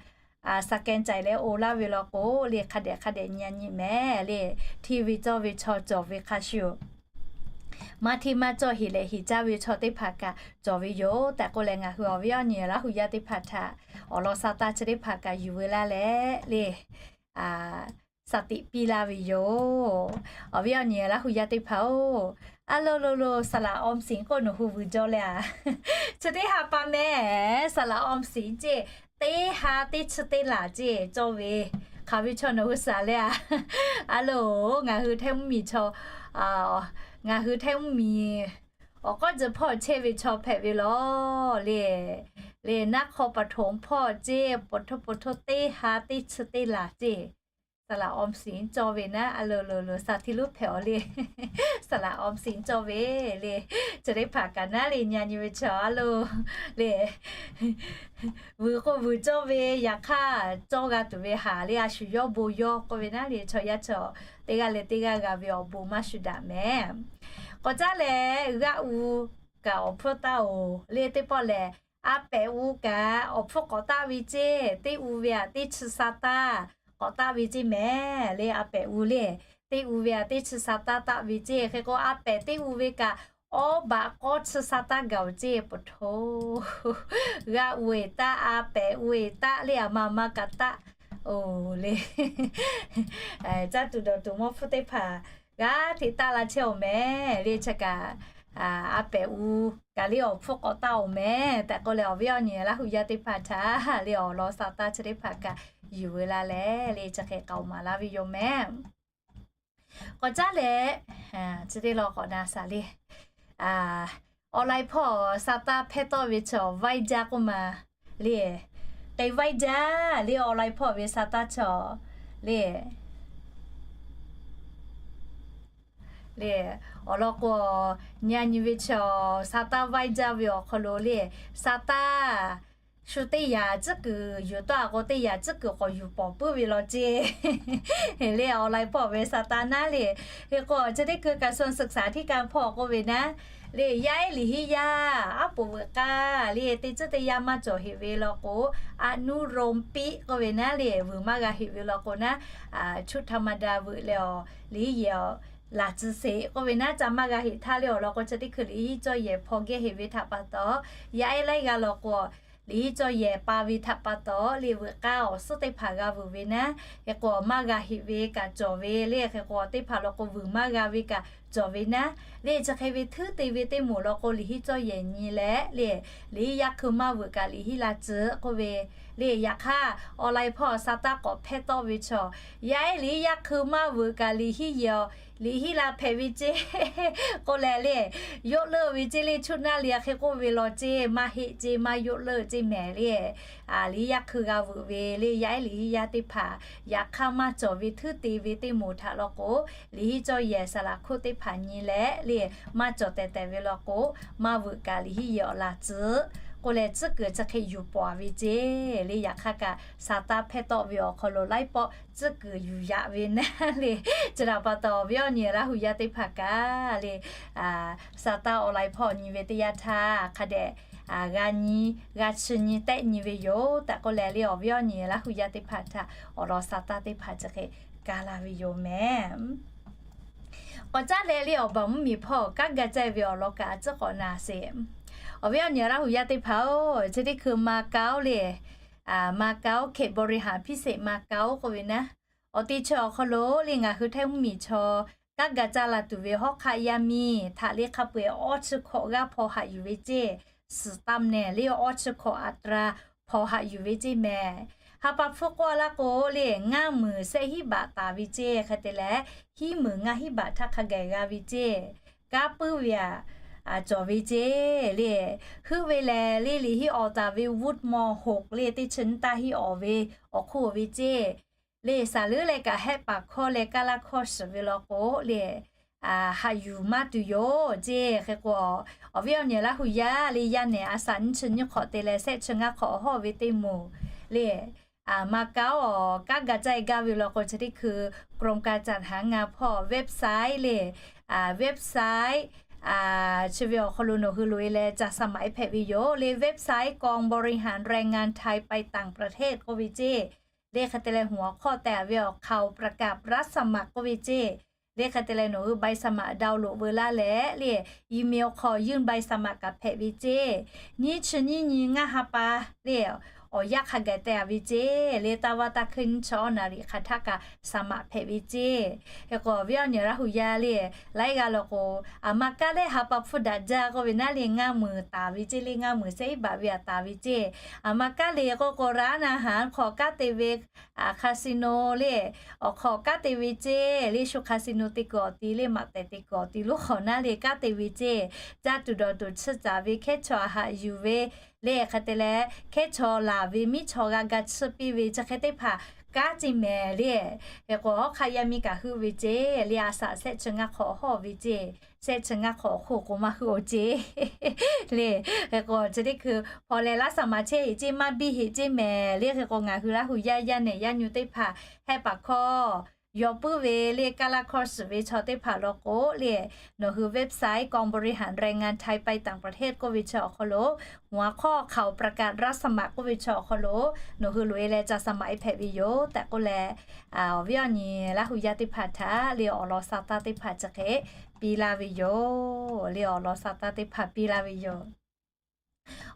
สแกนจ่าย leh oˇ laˇ ve law k'o le, hk'a dehꞈ hk'a dehꞈ nyi a nyi mehˍ le. Hteˇ ve cawˇ ve chaw cawˬ ve hk'a shuˍ, maˇ hteˇ maˇ cawˇ heˍ leh heˍ caˇ ve chaw teˇ hpaˍ kaꞈ cawˬ ve yoˬ tehꞈ k'oˆ leh, ngaˬ hui awˬ viˉ awˬ nyi Laˇ hu yaˇ teˇ hpaˍ htaꞈ awˬ lawn sa taˇ chi teˇ hpaˍ kaꞈ yuˬ veu laˇ leh le, saˍ tiꞈ piˇ laˇ ve yoˬ. Awˬ viˉ awˬ nyi Laˇ hu yaˇ teˇ hpaˍ-oˬ, a lo lo lo, saˍ laꞈ ออมสิน k'oˆ nawˬ hui vuiˬ jaw leh a, chi teˇ ha pa mehˍ. Saˍ laꞈ ออมสิน ceˇ, teˇ ha teˇ chi teˇ laˬ ceˇ cawˇ ve, hk'aˬ ve chaw nawˬ hui saˍ leh a. A lo, ngaˬ hui Htaiˇ mvuhˇmiˬ chaw, ngaˬ hui Htaiˇ mvuhˇmiˬ awˬ k'awˉ jeh hpawˇ chehˇ ve chaw hpehꞈ ve law le. Le นครปฐม hpawˇ ceˇ, ปทุม ปทุม teˇ ha teˇ chi teˇ laˬ ceˇ. Saˍ laꞈ ออมสิน cawˇ ve naˉ, a lo lo lo, saˍ htiˇ lonˉ hpehꞈ-aw le. Saˍ laꞈ ออมสิน cawˇ ve le. Chi teˇ hpaˍ kaꞈ naˉ le, nyi a nyi ve chaw a lo le, vuiˬ k'o vuiˬ cawˇ ve, yaꞈ hk'aˇ cawˇ g'a tuˬ ve haˍ le, a shu yawˇ bon yawˇ k'oˆ ve naˉ le, chaw yaˇ chaw teˇ g'aˇ leh teˇ g'aˇ g'a ve awˬ bon maˇ shu daꞈ mehˍ. K'awꞈ caˉ leh g'aˆ u kaꞈ awˬ hpfuhˇ taˇ-oˬ le. Teˇ pawˆ lehˬ, a pehꞈ u kaꞈ awˬ hpfuhˇ k'awꞈ taˆ ve ceˇ. Teˇ u ve aꞈ teˇ chi sa taˇ k'awꞈ taˆ ve ceˇ mehˍ le. A pehꞈ u le, teˇ u ve aꞈ teˇ chi sa taˇ taˆ ve ceˇ. Hk'e k'o, a pehꞈ teˇ u ve kaꞈ awˉ baꞈ k'awˇ chi sa taˇ gaˬ-oˬ ceˇ, ปทุม. G'aˆ u eˬ taˆ, a pehꞈ u eˬ taˆ le, aˬ ma aˬ ma kaꞈ taˆ-oˬ le. Caˇ tuˬ dawˬ tuˬ mawˇ hpfuhˇ teˇ hpaˍ g'aˇ hteꞈ taˆ la chehˇ-oˬ mehˍ le. Chi kaꞈ a pehꞈ u kaꞈ le awˬ hpfuhˇ k'awꞈ taˆ-oˬ mehˍ tehꞈ k'oˆ leh, awˬ viˉ awˬ nyi Laˇ hu yaˇ teˇ hpaˍ htaꞈ le awˬ lawn sa taˇ chi teˇ hpaˍ kaꞈ yuˬ veu la leh le, chi hk'e k'aoˍ maˍ laˇ ve yoˬ mehˍ. K'awꞈ caˉ leh, chi teˇ law k'awꞈ na saˍ le, online hpawˇ sa taˇ hpehˇ tawˆ ve chaw vaiˇ jaˇ k'oˆ ma le. K'ai vaiˇ jaˇ le, online hpawˇ ve sa taˇ chaw le. Le, awˬ lawn k'o, nyi a nyi ve chaw sa taˇ vaiˇ jaˇ ve awˬ hk'aw lo le, sa taˇ shu teˇ yaꞈ tcuhˉ kuiˬ yuˬ tawˆ-a k'o, teˇ yaꞈ tcuhˉ kuiˬ k'awꞈ yuˬ pawˍ puiˉ ve law ceˇ. Le online hpawˇ ve sa taˇ naˉ le. Hk'e k'o, chi teˇ hkui กระทรวงศึกษาธิการ hpawˇ k'oˆ ve naˉ le, yaˇ ehˉ liꞈ henˇ yaˇ aˉ poꞈ veuꞈ k'aˇ le, teˇ tcuhˉ teˇ yanˇ maˇ cawˬ heꞈ ve law k'o, อนุโลม piˆ k'oˆ ve naˉ le, vuiˬ maˇ g'a heꞈ ve law k'o naˉ, ชุดธรรมดา veuꞈ leh awˬ liꞈ henˇ yehˬ awˬ laˬ tcuh sheˍ k'oˆ ve naˉ, ca maˇ g'a heꞈ htaˇ le awˬ lawn k'o, chi teˇ hkui liꞈ hiˉ cawˇ yehˬ hpaw gehˇ heꞈ ve htaꞈ pa taw, yaˇ ehˉ laiˉ g'aˇ lawn k'o, liꞈ hiˉ cawˇ yehˬ pa ve htaꞈ pa taw le veuꞈ k'aˇ awˬ suhˉ teˇ hpaˍ g'a vuiˬ ve naˉ, hk'e k'o maˇ g'a heꞈ ve kaꞈ cawˬ ve le, hk'e k'o teˇ hpaˍ lawn k'o vuiˬ maˇ g'a ve kaꞈ cawˬ ve naˉ le. Chi hk'e ve htuˉ te ve teˇ moˍ lawn k'o, liꞈ hiˉ cawˇ yehˬ nyi leh le, liꞈ hiˉ yaˇ hkui maˇ vuiˬ kaꞈ liꞈ hiˉ la tcuh k'oˆ ve le. Yaꞈ hk'aˇ, online hpawˇ sa taˇ k'awꞈ hpehˇ tawˆ ve chaw, yaˇ ehˉ liꞈ hiˉ yaˇ hkui maˇ vuiˬ kaꞈ liꞈ hiˉ yehˬ, liꞈ hiˉ la hpehꞈ ve ceˇ k'oˆ leh le, yoˇ leuˆ ve ceˇ le. Chuˇ naˆ le hk'e k'oˆ ve law ceˇ, maˇ heˆ ceˇ, maˇ yoˇ leuˆ ceˇ mehˍ le. Liꞈ hiˉ yaˇ hkui g'a vuiˬ ve le, yaˇ ehˉ liꞈ hiˉ yaˇ teˇ hpaˍ, yaꞈ hk'aˇ maˇ cawˬ ve htuˉ te ve teˇ moˍ htaꞈ lawn k'o, liꞈ hiˉ cawˇ yehˬ saˍ laꞈ hkuˆ teˇ hpaˍ nyi leh le, maˇ cawˬ tehˬ tehˬ ve lawn k'o, maˇ vuiˬ kaꞈ liꞈ hiˉ yehˬ awˬ laˬ tcuh k'oˆ leh, tcuhˉ kuiˬ chi hk'e yuˬ pawˍ ve ceˇ le. Yaꞈ hk'aˇ kaꞈ sa taˇ hpehˇ tawˆ ve awˬ hk'aw lo laiˉ pawˆ tcuhˉ kuiˬ yuˬ yaꞈ ve naˉ le. Chi htaꞈ pa taw, awˬ viˉ awˬ nyi Laˇ hu yaˇ teˇ hpaˍ kaꞈ le, sa taˇ online hpawˇ nyi ve teˇ yanˇ htaˇ hk'a dehꞈ g'a nyi, g'a chi nyi tehˆ nyi ve yoˬ tehꞈ k'oˆ leh le, awˬ viˉ awˬ nyi Laˇ hu yaˇ teˇ hpaˍ htaꞈ awˬ lawn sa taˇ teˇ hpaˍ chi hk'e ka la ve yoˬ mehˍ. K'awꞈ caˉ leh le awˬ baˬ mvuhˇ miˬ hpawˇ kanˉ ga caˇ ve awˬ lawn kaꞈ tcuhˉ k'awꞈ na sheˍ. Awˬ viˉ awˬ nyi Laˇ hu yaˇ teˇ hpaˍ-oˬ, chi teˇ hkui Macau le, Macau เขตบริหารพิเศษ Macau k'oˆ ve naˉ, awˬ te chi awˬ hk'aw lo le ngaˬ hui Htaiˇ mvuhˇ miˬ chaw kanˉ ga caˇ la tuˬ ve hawˉ hk'aˆ yaˇ miˇ htaꞈ le hk'a peu-eˬ awˇ chi hkawꞈ g'aˇ hpaw haꞈ yuˬ ve ceˇ, suhˍ taˇ mehˍ le awˇ chi hkawꞈ a tra hpaw haꞈ yuˬ ve ceˇ mehˍ. Ha pa hpfuhˇ k'oˆ laˇ k'o le, ngaˇ meunˍ shehˆ hiˉ baꞈ taˍ ve ceˇ, hk'e te leh hiˉ meunˍ ngaˇ hiˉ baꞈ htaˇ hk'a gaˬ g'a ve ceˇ, kanˉ puiˉ ve aꞈ cawˬ ve ceˇ le. Heuˆ ve lehˬ le, liꞈ hiˉ awˍ taˍ ve วุฒิม.หก le teˇ chi nyiˇ taˇ hiˉ awˍ ve awˬ hk'oˆ ve ceˇ le. Saˍ leuˉ leh kaꞈ hehˆ paˍ hkawˇ leh kaˇ laˇ hkawˇ shiˍ ve law k'o le, haꞈ yuˬ maˇ tuˬ yoˬ ceˇ. Hk'e k'o, awˬ viˉ awˬ nyi Laˇ hu yaˇ le, yaˇ nehˬ a saꞈ nyiˇ chi nyiˇ hk'awꞈ te leh shehˆ chi ngaˇ hk'awꞈ awˬ hawˇ ve teˇ moˍ le, Macau awˬ kanˉ ga caˇ e gaˇ ve law k'o, chi teˇ hkui กรมการจัดหางาน hpawˇ website le, website chi ve awˬ hk'aw lo nawˬ hui loꞈ e leh ca saˍ maꞈ e hpehꞈ ve yoˬ le. Website กองบริหารแรงงานไทยไปต่างประเทศ k'oˆ ve ceˇ le. Hk'e te leh, hawˉ hkawˇ tehꞈ ve awˬ ข่าวประกาศรับสมัคร k'oˆ ve ceˇ le. Hk'e te leh, nawˬ hui ใบสมัคร download veu laˇ leh le, email hk'aw ยื่นใบสมัคร kaꞈ hpehꞈ ve ceˇ. Nyiˇ chi nyiˇ nyi ngaˇ ha pa le, awˬ yanˇ hk'a gaˬ te a ve ceˇ le. Taˇ vaˇ taˇ hkeuˇ nyiˇ chi awˇ naˍ riˍ hk'aˬ htaˇ kaꞈ saˍ maꞈ hpehꞈ ve ceˇ. Hk'e k'o, awˬ viˉ awˬ nyi Laˇ hu yaˇ le, laiˉ g'aˇ law k'o, aˬ ma kaˉ lehˬ ha pa hpfuhˇ daꞈ jaˇ k'oˆ ve naˉ le, ngaˇ meunˍ taˍ ve ceˇ le, ngaˇ meunˍ shehˆ hiˉ baꞈ ve aꞈ taˍ ve ceˇ. Aˬ ma kaˉ le k'oˆ k'o, ร้านอาหาร hk'aw kanˉ te ve, casino le, awˬ hk'aw kanˉ te ve ceˇ le. Shu casino te kuiˬ awˬ ti le, maꞈ tehˬ te kuiˬ awˬ ti lonˉ hk'awꞈ naˉ le kanˉ te ve ceˇ. Caˇ tuˬ dawˬ tuˬ chiˇ caˍ ve, hkehˉ chaw aꞈ haꞈ yuˬ ve le, hk'e te leh hkehˉ chaw laˬ ve miˉ chaw g'a ga chiˇ piˇ ve, chi hk'e teˇ hpaˍ kanˉ ceˇ mehˍ le. Hk'e k'o, hawˉ hk'aˆ yaˇ miˇ kaꞈ heuˆ ve ceˇ le. A saꞈ shehˆ chi ngaˇ hk'awꞈ awˬ hawˇ ve ceˇ, shehˆ chi ngaˇ hk'awꞈ awˬ hk'oˆ k'o maˇ heuˆ-oˬ ceˇ le. Hk'e k'o, chi teˇ hkui hpaw leh laˇ saˍ maꞈ chehˇ heꞈ ceˇ, maˇ biˇ heꞈ ceˇ mehˍ le. Hk'e k'o, ngaˬ hui Laˇ hu yaˇ yaˇ nehˬ yaˇ nyu teˇ hpaˍ hehˆ paˍ hkawˇ yaw puiˉ ve le, kaˇ laˇ hkawˇ shiˍ ve chaw teˇ hpaˍ law k'o le, nawˬ hui website กองบริหารแรงงานไทยไปต่างประเทศ k'oˆ ve chi awˬ hk'aw lo, hawˉ hkawˇ ข่าวประกาศรับสมัคร k'oˆ ve chi awˬ hk'aw lo nawˬ hui loꞈ e leh ca saˍ maꞈ e hpehꞈ ve yoˬ tehꞈ k'oˆ leh, awˬ viˉ awˬ nyi Laˇ hu yaˇ teˇ hpaˍ htaꞈ le awˬ lawn sa taˇ teˇ hpaˍ chi hk'e piˇ laˇ ve yoˬ le. Awˬ lawn sa taˇ teˇ hpaˍ piˇ laˇ ve yoˬ.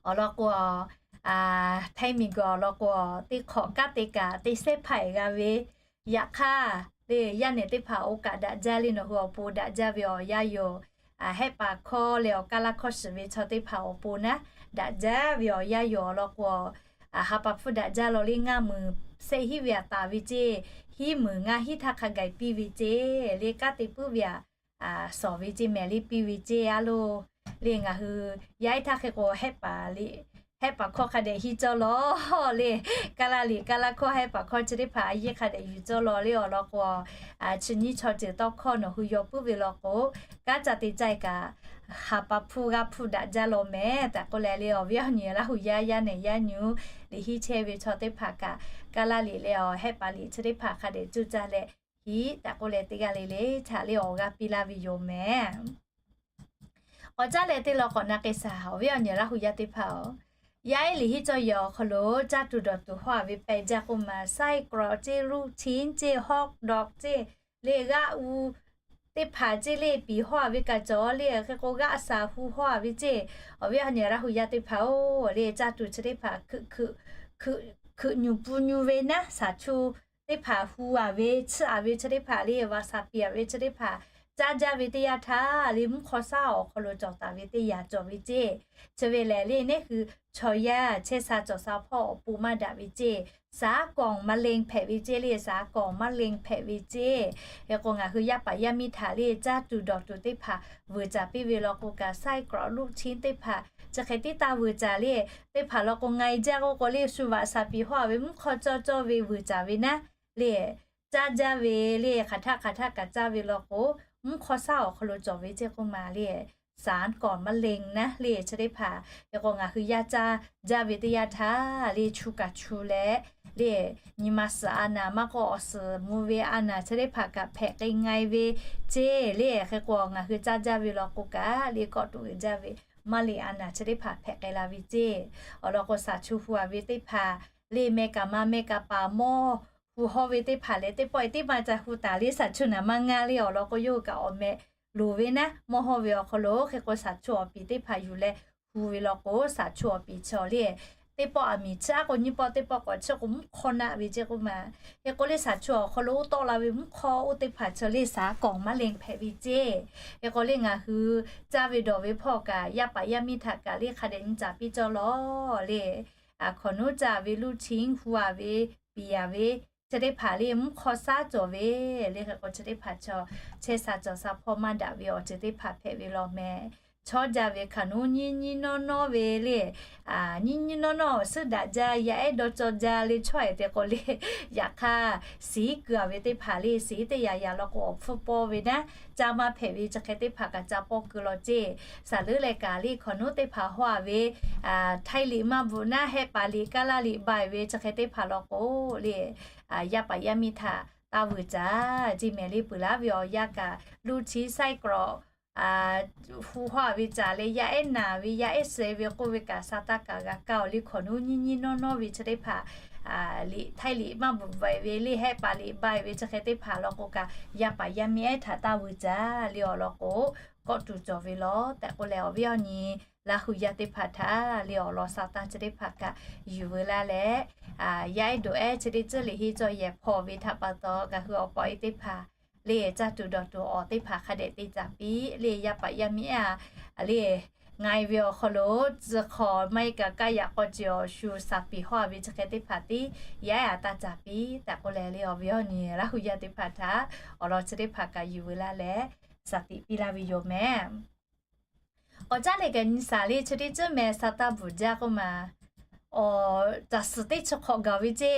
Awˬ lawn k'o, Htaiˇ miˬguiˬ awˬ lawn k'o, teˇ hk'awꞈ kanˉ te kaꞈ te sehˉ hpaˇ g'a ve. Yaꞈ hk'aˇ le, yaˇ nehˬ teˇ hpaˍ oˇ kaꞈ daꞈ jaˇ le, nawˬ hui awˬ pon daꞈ jaˇ ve awˬ yanˇ yoˬ. Hehˆ paˍ hkawˇ leh awˬ kaˇ laˇ hkawˇ shiˍ ve chaw teˇ hpaˍ awˬ pon naˉ daꞈ jaˇ ve awˬ yanˇ yoˬ. Awˬ lawn k'o, ha pa hpfuhˇ daꞈ jaˇ law le, ngaˇ meunˍ shehˆ hiˉ ve aꞈ taˍ ve ceˇ, hiˉ meunˍ ngaˇ hiˉ htaˇ hk'a gaˬ piˇ ve ceˇ le. Kanˉ te puiˉ ve aꞈ shawˍ ve ceˇ mehˍ le, piˇ ve ceˇ a lo le. Ngaˬ hui yaˇ ehˉ htaˇ hk'e k'o, hehˆ paˍ hkawˇ hk'a dehꞈ hiˇ cawˇ law le. Kaˇ laˇ liꞈ kaˇ laˇ hkawˇ hehˆ paˍ hkawˇ chi teˇ hpaˍ a yeˇ hk'a dehꞈ yuˬ cawˇ law le. Awˬ lawn k'o, chi nyiˇ chaw ceuˬ tawˇ hkawˇ nawˬ hui yaw puiˉ ve law k'o, kanˉ ca te caˇ kaꞈ ha pa hpfuhˇ g'aˇ hpfuhˇ daꞈ jaˇ law mehˍ tehꞈ k'oˆ leh le, awˬ viˉ awˬ nyi Laˇ hu yaˇ yaˇ nehˬ yaˇ nyu liꞈ hiˇ chehˇ ve chaw teˇ hpaˍ kaꞈ, kaˇ laˇ liꞈ leh awˬ hehˆ paˍ liꞈ chi teˇ hpaˍ hk'a dehꞈ cuˇ caˇ leh hiˉ tehꞈ k'oˆ leh, teˇ g'aˇ le le htaꞈ le awˬ g'aˇ piˇ laˇ ve yoˬ mehˍ. K'awꞈ caˉ leh teˇ lawn k'awꞈ na k'ai shaˍ, awˬ viˉ awˬ nyi Laˇ hu yaˇ teˇ hpaˍ-oˬ, yaˇ ehˉ liꞈ hiˉ cawˇ yehˬ awˬ hk'aw lo caˇ tuˬ dawˬ tuˬ hawˇ a ve pehˬ jaˇ k'oˆ ma, ไส้กรอก ceˇ, ลูกชิ้น ceˇ, hot dog ceˇ, le g'aˆ u teˇ hpaˍ ceˇ le, piˍ hawˇ-a ve kaꞈ cawˬ le. Hk'e k'o g'aˆ shaˍ hu hawˇ-a ve ceˇ. Awˬ viˉ awˬ nyi Laˇ hu yaˇ teˇ hpaˍ-oˬ le, caˇ tuˬ chi teˇ hpaˍ hkuiꞈ nuˬ pun nyu ve naˉ, shaˍ chu teˇ hpaˍ hu-a ve, chiˇ-a ve chi teˇ hpaˍ le, vaꞈ shaˍ piˍ-a ve chi teˇ hpaˍ caˇ jaˇ ve teˇ yanˇ htaˇ le, mvuhˇ hk'aw shaˉ awˬ hk'aw lo cawˬ taˍ ve teˇ yanˇ cawˬ ve ceˇ. Chi ve lehˬ le, neˉ hui chaw yaˇ chehˇ sha cawˬ sha hpawˇ awˬ pon maˇ daꞈ ve ceˇ. สารก่อมะเร็ง hpehꞈ ve ceˇ le, สารก่อมะเร็ง hpehꞈ ve ceˇ. Hk'e k'o ngaˬ hui yaˇ paˍ yaˇ miˇ htaꞈ le caˇ tuˬ dawˬ tuˬ teˇ hpaˍ vuiˬ caˍ piˇ ve law k'o kaꞈ, ไส้กรอก ลูกชิ้น teˇ hpaˍ chi hk'e tiˉ taˇ vuiˬ caˍ le. Teˇ hpaˍ law k'o ngaˬ-e jaˇ k'oˆ k'o le, shu vaꞈ shaˍ piˍ hawˇ-a ve mvuhˇ hk'aw cawˇ cawˇ ve vuiˬ caˍ ve naˉ le, caˇ jaˇ ve le, hk'aˬ htaˆ hk'aˬ htaˆ kaꞈ caˇ ve law k'o, mvuhˇ hk'aw shaˉ awˬ hk'aw lo cawˬ ve ceˇ k'oˆ ma le, สารก่อมะเร็ง naˉ le chi teˇ hpaˍ. Hk'e k'o ngaˬ hui yaˇ caˇ jaˇ ve teˇ yanˇ htaˇ le, chu kaꞈ chu leh le, nyi ma suhˍ a naˍ maˇ k'oˆ, awˬ suhˍ mvuh ve a naˍ chi teˇ hpaˍ kaꞈ hpehꞈ k'ai nga-e ve ceˇ le. Hk'e k'o ngaˬ hui caˇ jaˇ ve law k'o kaꞈ le, kawˆ tuˬ uiˍ jaˇ ve maˇ le a naˍ chi teˇ hpaˍ hpehꞈ k'ai la ve ceˇ. Awˬ lawn k'o shaˍ chu hu-a ve teˇ hpaˍ le, meh kaꞈ ma meh kaꞈ paˍ mawˇ hu hawˇ ve teˇ hpaˍ leh, teˇ pawˆ-e teˇ ma ca hu taˍ le, shaˍ chu naˍ maˇ ngaˇ le. Awˬ lawn k'o yawˇ hui kaꞈ awˬ meh loˍ ve naˉ, mawˇ hawˇ ve awˬ hk'aw lo. Hk'e k'o shaˍ chu awˬ piˍ teˇ hpaˍ yuˬ leh hu ve law k'o, shaˍ chu awˬ piˍ chaw le, teˇ pawˆ aˬ miˍ chiˇ aˉ k'o nyiˇ pawˆ, teˇ pawˆ k'awꞈ chiˇ k'o mvuhˇ hk'aw naˆ ve ceˇ k'oˆ ma. Hk'e k'o le shaˍ chu awˬ hk'aw lo uˉ tawˆ la ve mvuhˇ hk'aw oˇ teˇ hpaˍ chi le สารก่อมะเร็ง hpehꞈ ve ceˇ. Hk'e k'o le ngaˬ hui caˇ ve dawˬ ve hpawˇ kaꞈ, yaˇ paˍ yaˇ miˇ htaꞈ kaꞈ le hk'a dehꞈ nyi caˍ piˇ cawˇ law le. Hkawnˍ nuˉ caˇ ve ลูกชิ้น hu-a ve, piˍ-a ve chi teˇ hpaˍ le, mvuhˇ hk'aw shaˉ cawˬ ve le. Hk'e k'o chi teˇ hpaˍ chaw chehˇ sha cawˬ sha hpawˇ maˇ daꞈ ve awˬ ceuˬ teˇ hpaˍ hpehꞈ ve law meh. Chaw jaˇ ve hkawnˍ nuˉ nyiˇ nyiˇ nawˇ nawˇ ve le, nyiˇ nyiˇ nawˇ nawˇ suhˉ daꞈ jaˇ, yaˇ ehˉ dawˇ cawˇ jaˇ le, chaw-e te k'o le, yaꞈ hk'aˇ siˍ kuiˬ-a ve teˇ hpaˍ le, siˍ teˇ yaꞈ yaꞈ law k'o awˬ hpfuhˇ pawˇ ve naˉ, caˇ maˇ hpehꞈ ve chi hk'e teˇ hpaˍ kaꞈ ca pawˇ keu law ceˇ. Shaˍ leuˉ leh kaꞈ le hkawnˍ nuˉ teˇ hpaˍ hawˇ-a ve, htaiˇ liꞈ maˇ bvuhꞈ naˉ, hehˆ paˍ liꞈ, kaˇ laˇ liꞈ bai ve chi hk'e teˇ hpaˍ law k'o le, yaˇ paˍ yaˇ miˇ htaꞈ taˇ vuiˬ caˍ ceˇ mehˍ le. Peuˬ laˇ ve awˬ yanˇ kaꞈ ลูกชิ้น ไส้กรอก hu hawˇ-a ve caˍ leh, yaˇ ehˉ naˬ ve, yaˇ ehˉ suh ve k'oˆ ve kaꞈ, sha taˇ kaꞈ g'a kaˇ-oˬ le. Hkawnˍ nuˉ nyiˇ nyiˇ nawˇ nawˇ ve chi teˇ hpaˍ, liꞈ, htaiˇ liꞈ maˇ bvuhꞈ bvuhꞈ ve le, hehˆ paˍ liꞈ bai ve chi hk'e teˇ hpaˍ law k'o kaꞈ, yaˇ paˍ yaˇ miˇ ehˉ htaꞈ taˇ vuiˬ caˍ le. Awˬ lawn k'o, kawˆ tuˬ cawˬ ve law tehꞈ k'oˆ leh, awˬ viˉ awˬ nyi Laˇ hu yaˇ teˇ hpaˍ htaꞈ le awˬ lawn sha taˇ chi teˇ hpaˍ kaꞈ yuˬ veu laˇ leh, yaˇ ehˉ dawꞈ ehˉ chi teˇ ceuˬ le henˇ cawˇ yehˬ hpawˇ ve htaꞈ pa taw, ngaˬ hui awˬ paw e teˇ hpaˍ le caˇ tuˬ dawˬ tuˬ awˬ teˇ hpaˍ hk'a dehꞈ te caˍ piˇ le. Yaˇ paˍ yaˇ miˇ ehˉ le ngaˬ-e ve awˬ hk'aw lo tcuh hk'awꞈ maˇ heˆ kaꞈ kaˇ yaꞈ k'aw ceuˬ awˬ shu shaˍ piˍ hawˇ-a ve chi hk'e teˇ hpaˍ tiˉ yaˇ ehˉ a taˇ caˍ piˇ tehꞈ k'oˆ leh le, awˬ viˉ awˬ nyi Laˇ hu yaˇ teˇ hpaˍ htaꞈ awˬ lawn chi teˇ hpaˍ kaꞈ yuˬ veu laˇ leh, shaˍ tiꞈ piˇ laˇ ve yoˬ mehˍ. Awˬ caˉ leh kaꞈ nyi shaˍ le chi teˇ ceuˬ mehˍ sha taˇ bvuhˬ jaˇ k'oˆ ma. Awˬ caˬ suhˍ teˇ chi hk'awꞈ gaˬ ve ceˇ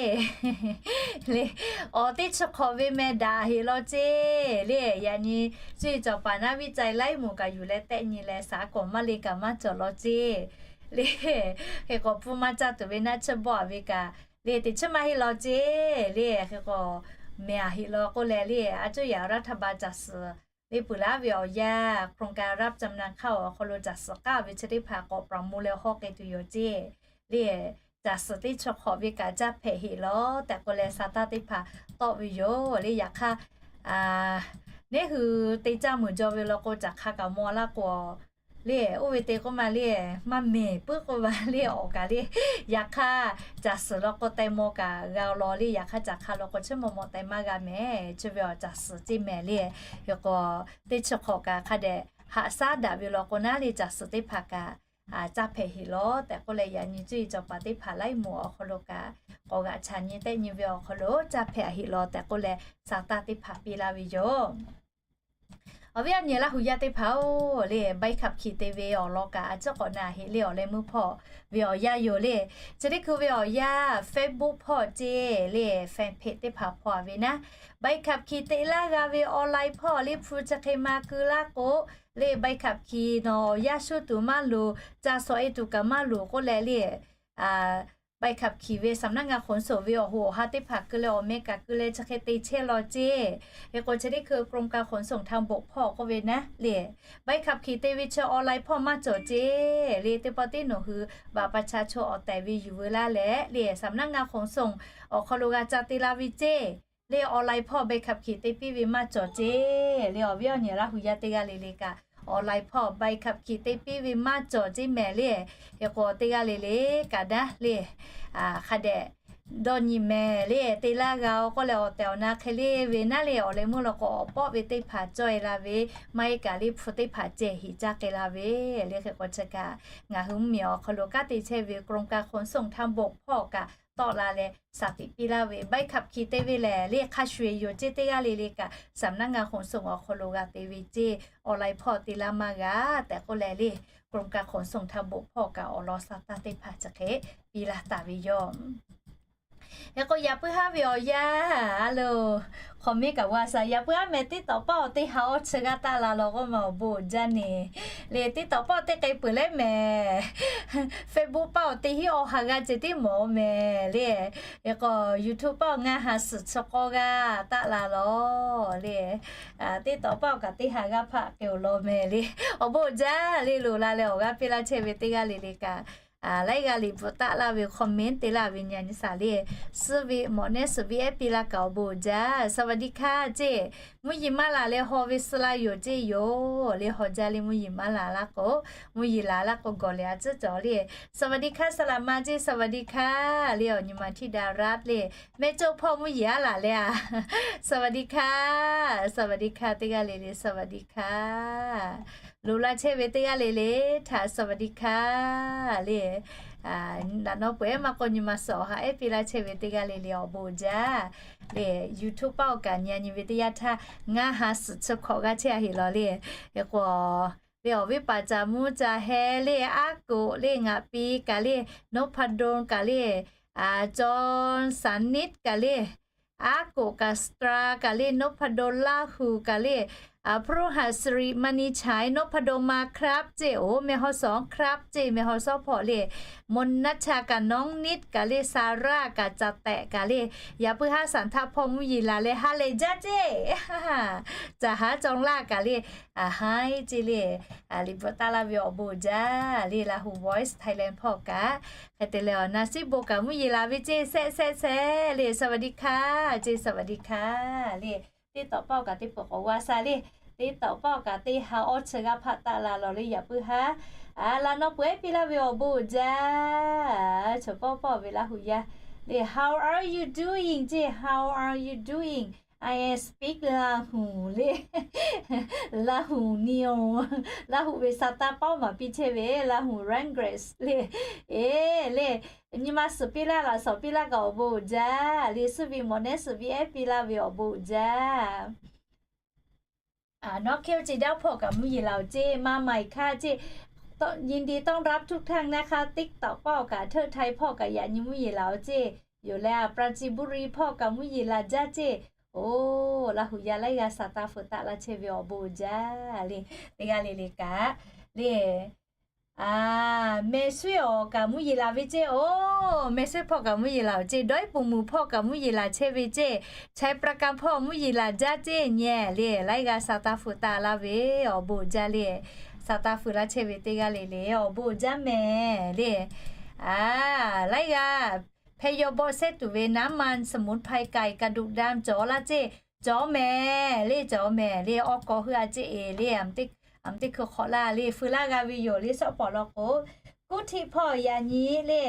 le. Awˬ teˇ chi hk'awꞈ ve meh daꞈ heꞈ law ceˇ le. Yaꞈ nyi cuˇ yiˍ cawˬ paˍ naˉ viˉ ca laiˉ moˍ kaꞈ yuˬ leh tehˆ nyi leh สารก่อมะเร็ง kaꞈ maˇ cawˬ law ceˇ le. Hk'e k'o hpu maˇ caˇ tuˬ ve naˉ chiˇ bawˆ-a ve kaꞈ le, teꞈ chiˇ maˇ heˆ law ceˇ le. Hk'e k'o meh-a heꞈ law k'oˆ leh le, a cuˇ yaꞈ รัฐบาล caˬ suhˍ le peuˬ laˇ ve awˬ yanˇ, โครงการรับจำนำข้าว awˬ hk'aw lo caˬ suhˍ k'aˇ ve chi teˇ hpaˍ k'awꞈ ประมูล leh hawˇ k'ai tuˬ yoˬ ceˇ le. Caˬ suhˍ teˇ chi hk'awꞈ ve kaꞈ caˇ hpehꞈ heꞈ law tehꞈ k'oˆ leh sha taˇ teˇ hpaˍ tawˆ ve yoˬ le. Yaꞈ hk'aˇ neˉ hui te caˇ muiˬ jaw ve law k'o, caˬ hk'a kaꞈ maw laˇ k'o le, oˇ ve te k'oˆ ma le, maˇ mehˍ puiˉ k'oˆ ma le awˬ kaꞈ le. Yaꞈ hk'aˇ caˬ suhˍ law k'o teh maw kaꞈ g'a law le. Yaꞈ hk'aˇ caˬ hk'a law k'o chiˇ maw maw teh maˇ g'a mehˍ. Chi ve awˬ caˬ suhˍ ceˇ mehˍ le. Hk'e k'o teˇ chi hk'awꞈ kaꞈ hk'a dehꞈ haꞈ shaˉ daꞈ ve law k'o naˉ le, caˬ suhˍ teˇ hpaˍ kaꞈ caˇ hpehꞈ heꞈ law tehꞈ k'oˆ leh, yaꞈ nyi cuˇ yiˍ cawˬ paˍ teˇ hpaˍ laiˉ moˍ awˬ hk'aw lo kaꞈ k'awꞈ g'aꞈ chaꞈ nyi tehˆ nyi ve awˬ hk'aw lo caˇ hpehꞈ heꞈ law tehꞈ k'oˆ leh sha taˇ teˇ hpaˍ piˇ laˇ ve yoˬ. Awˬ viˉ awˬ nyi Laˇ hu yaˇ teˇ hpaˍ-oˬ le, ใบขับขี่ te ve awˬ lawn kaꞈ a ciˉ k'awꞈ na heꞈ le. Awˬ leh meuˇ hpawˇ ve awˬ yanˇ yoˬ le. Chi teˇ hkui ve awˬ yanˇ Facebook hpawˇ ceˇ le, fanpage teˇ hpaˍ hpawˇ-a ve naˉ, ใบขับขี่ te laˇ g'a ve online hpawˇ le hpu chi hk'e ma keu laˇ k'o le, ใบขับขี่ nawˬ awˬ yanˇ shuˉ tuˬ maˇ loˍ, ca shawˍ e tuˬ kaꞈ maˇ loˍ k'oˆ leh le, ใบขับขี่ ve สำนักงานขนส่ง ve awˬ hoꞈ awˬ ha teˇ hpaˍ keu leh awˬ meh kaꞈ keu leh chi hk'e te chehˇ law ceˇ. Hk'e k'o chi teˇ hkui กรมการขนส่งทางบก hpawˇ k'oˆ ve naˉ le, ใบขับขี่ te ve chi online hpawˇ maˇ cawˬ ceˇ le. Teˇ pawˆ tiˉ nawˬ hui บัตรประชาชน awˬ tehˬ ve yuˬ veu laˇ leh le, สำนักงานขนส่ง awˬ hk'aw lo g'a ca te la ve ceˇ le online hpawˇ ใบขับขี่ te piˇ ve maˇ cawˬ ceˇ le. Awˬ viˉ awˬ nyi Laˇ hu yaˇ teˇ g'aˇ le le kaꞈ online hpawˇ ใบขับขี่ te piˇ ve maˇ cawˬ ceˇ mehˍ le. Hk'e k'o teˇ g'aˇ le le kaꞈ daˇ le hk'a dehꞈ dawˇ nyi mehˍ le. Te laˇ g'a-o k'oˆ leh awˬ tehˬ awˬ na hk'e le ve naˉ le awˬ leh meuˇ law k'o awˬ pawˆ ve teˇ hpaˍ cawˇ e la ve, maˇ heˆ kaꞈ le hpu teˇ hpaˍ ceh heˍ caˇ k'ai la ve le. Hk'e k'o chi kaꞈ ngaˬ hui mvuhˇmiˬ awˬ hk'aw lo kanˉ te chehˇ ve กรมการขนส่งทางบก hpawˇ kaꞈ tawˆ la leh shaˍ tiꞈ piˇ laˇ ve ใบขับขี่ te ve lehˬ le hk'a shuˍ eˬ yoˬ ceˇ. Teˇ g'aˇ le le kaꞈ สำนักงานขนส่ง awˬ hk'aw lo g'a te ve ceˇ, online hpawˇ te laˇ maˇ g'a tehꞈ k'oˆ leh le กรมการขนส่งทางบก hpawˇ kaꞈ awˬ lawn sha taˇ teˇ hpaˍ chi hk'e piˇ laˇ taˍ ve yoˬ. Hk'e k'o yaꞈ puiˉ haˉ ve awˬ yanˇ a lo, hk'awꞈ miˉ kaꞈ g'a sha yaꞈ puiˉ haˉ meh teˇ tawꞈ paˆ awˬ teˇ ha awˇ chi g'aˇ taˆ la law k'oˆ ma awˬ bon uiˍ jaˇ neˬ le. Teˇ tawꞈ paˆ awˬ teˇ k'ai peuˬ leh mehˍ Facebook paˆ awˬ teˇ hinˉ awˇ ha g'aˇ ceh tiˉ mawˬ mehˍ le. Hk'e k'o YouTube paˆ awˬ ngaˇ ha suhˍ chi k'awˇ g'aˇ taˆ la law le. Teˇ tawꞈ paˆ awˬ kaꞈ teˇ ha g'aˇ hpaˆ k'ai-oˬ law mehˍ le. Awˬ bon uiˍ jaˇ le. Loˍ la leh awˬ g'aˇ piˇ laˇ chehˇ ve teˇ g'aˇ le le kaꞈ laiˉ g'aˇ liꞈ bvuhꞈ taˆ laˇ ve comment te laˇ ve nyi nyi shaˍ le. Suh ve mawꞈ nehˉ suhˍ ve ehˉ piˇ laˇ kaꞈ awˬ bon uiˍ jaˇ. Saˍ vaˍ diˍ hkaˇ ceˇ, mvuhˇ yeˬ maˇ laˬ leh haw ve suh laˇ yoˬ ceˇ yoˬ le. Haw jaˇ le mvuhˇ yeˬ maˇ laˬ laˇ k'o, mvuhˇ yeˬ laˬ laˇ k'o gawˬ lehˬ a tcuhˉ cawˬ le. Saˍ vaˍ diˍ hkaˇ saˍ laꞈ ma ceˇ, saˍ vaˍ diˍ hkaˇ le. Awˬ nyi ma htiˇ daꞈ raˆ le. Mehˇ coˇ hpawˇ mvuhˇ yeˬ aˉ laˬ le a. Saˍ vaˍ diˍ hkaˇ, saˍ vaˍ diˍ hkaˇ teˇ g'aˇ le le saˍ vaˍ diˍ hkaˇ. Loˍ la chehˇ ve teˇ g'aˇ le le htaꞈ saˍ vaˍ diˍ hkaˇ le. Naꞈ nawˉ peuˬ ehˉ maˇ k'o nyi ma suhˍ awˬ ha ehˉ piˇ laˇ chehˇ ve teˇ g'aˇ le le awˬ bon uiˍ jaˇ le. YouTube paˆ awˬ kaꞈ nyi nyi ve teˇ yanˇ htaˇ ngaˇ ha suhˍ chi hkawꞈ g'aˇ chehˇ a heˍ law le. Hk'e k'o le awˬ viˉ paˍ caˍ mvuhˇ caˍ heh le, aˉ koꞈ le ngaˬ pi kaꞈ le, Nopado kaꞈ le, Cawˇ saˍ niˆ kaꞈ le, aˉ koꞈ kaꞈ สตรา kaꞈ le, Nopado Laˇ hu kaꞈ le, พระหัสสิริมณีฉาย Nopado ma ครับ ceˇ, oˬ meh haw sawˉ ครับ ceˇ, meh haw sawˉ hpawˇ le, Monacha kaꞈ น้องนิด kaꞈ le, Sara kaꞈ caˍ tehꞈ kaꞈ le, yaꞈ puiˉ haˉ saˍ htaˇ hpawˇ mvuhˇ yeˬ laˬ leh ha lehˬ jaˇ ceˇ. Caˍ haˉ cawˇ laˇ kaꞈ le, a haiˉ ceˇ le. Liꞈ bvuhꞈ taˆ laˇ ve awˬ bon uiˍ jaˇ le. Laˇ hu Voice Thailand hpawˇ kaꞈ hk'e te leh awˬ na siˉ bon kaꞈ mvuhˇ yeˬ laˬ ve ceˇ, sehˆ sehˆ sehˆ le. Saˍ vaˍ diˍ hkaˇ ceˇ, saˍ vaˍ diˍ hkaˇ le. Teˇ tawꞈ paˆ awˬ kaꞈ teˇ peuˬ k'awꞈ g'a sha le. Teˇ tawꞈ paˆ awˬ kaꞈ teˇ ha awˇ chi g'aˇ hpaˆ taˆ la law le. Yaꞈ puiˉ haˉ laꞈ nawˉ peuˬ ehˉ piˇ laˇ ve awˬ bon uiˍ jaˇ. Chaw pawˆ pawˆ ve Laˇ hu yaˇ le, how are you doing ceˇ, how are you doing? I speak Lahu le. Lahu ni-oˬ. Laˇ hu ve sha taˇ pawˆ maˍ piˇ chehˇ ve Laˇ hu language le. Eˬ le, nyi ma suhˍ piˇ laˇ, laꞈ shawˍ piˇ laˇ kaꞈ awˬ bon uiˍ jaˇ le. Suh ve mawꞈ nehˉ suhˍ ve ehˉ piˇ laˇ ve awˬ bon uiˍ jaˇ. Nawˉ hkehˇ ceˇ, daˇ hpawˇ kaꞈ mvuhˇ yeˬ laˬ-oˬ ceˇ, maˇ maˍ-e hkaˇ ceˇ. ยินดีต้อนรับทุกท่านนะคะ TikTok paˆ awˬ kaꞈ, Hteuˆ Htaiˇ hpawˇ kaꞈ yaꞈ nyi mvuhˇ yeˬ laˬ-oˬ ceˇ. Yoˬ leh a, Prajiˇ buˇ riˇ hpawˇ kaꞈ mvuhˇ yeˬ laˬ jaˇ ceˇ. Oˬ, Laˇ hu yaˇ laiˉ g'aˇ sha taˇ feu taˆ laˇ chehˇ ve awˬ bon uiˍ jaˇ le. Teˇ g'aˇ le le kaꞈ le, a, Meh suiˉ awˬ kaꞈ mvuhˇ yeˬ laˬ ve ceˇ. Oˬ, Meh suiˉ hpawˇ kaꞈ mvuhˇ yeˬ laˬ-oˬ ceˇ. Dawˇ iˉ puˍ muˍ hpawˇ kaꞈ mvuhˇ yeˬ laˬ chehˇ ve ceˇ. Chaiˇ ประการ hpawˇ mvuhˇ yeˬ laˬ jaˇ ceˇ nyi le. Laiˉ g'aˇ sha taˇ feu taˆ laˇ ve awˬ bon uiˍ jaˇ le. Sha taˇ feu laˇ chehˇ ve teˇ g'aˇ le le awˬ bon uiˍ jaˇ mehˍ le. A, laiˉ g'aˇ hpehˇ yaw bawˆ sehˉ tuˬ ve น้ำมันสมุนไพรไก่กระดูกดำ cawˬ laˇ ceˇ. Cawˬ mehˍ le, cawˬ mehˍ le. Awˬ kawꞈ hui a ceˇ eˬ le. Aˬ teˇ hkui hk'awꞈ laˇ le, feu laˇ g'a ve yoˬ le. Shawˉ pawˍ law k'o, Kuˇ htiˆ hpawˇ yaꞈ nyi le,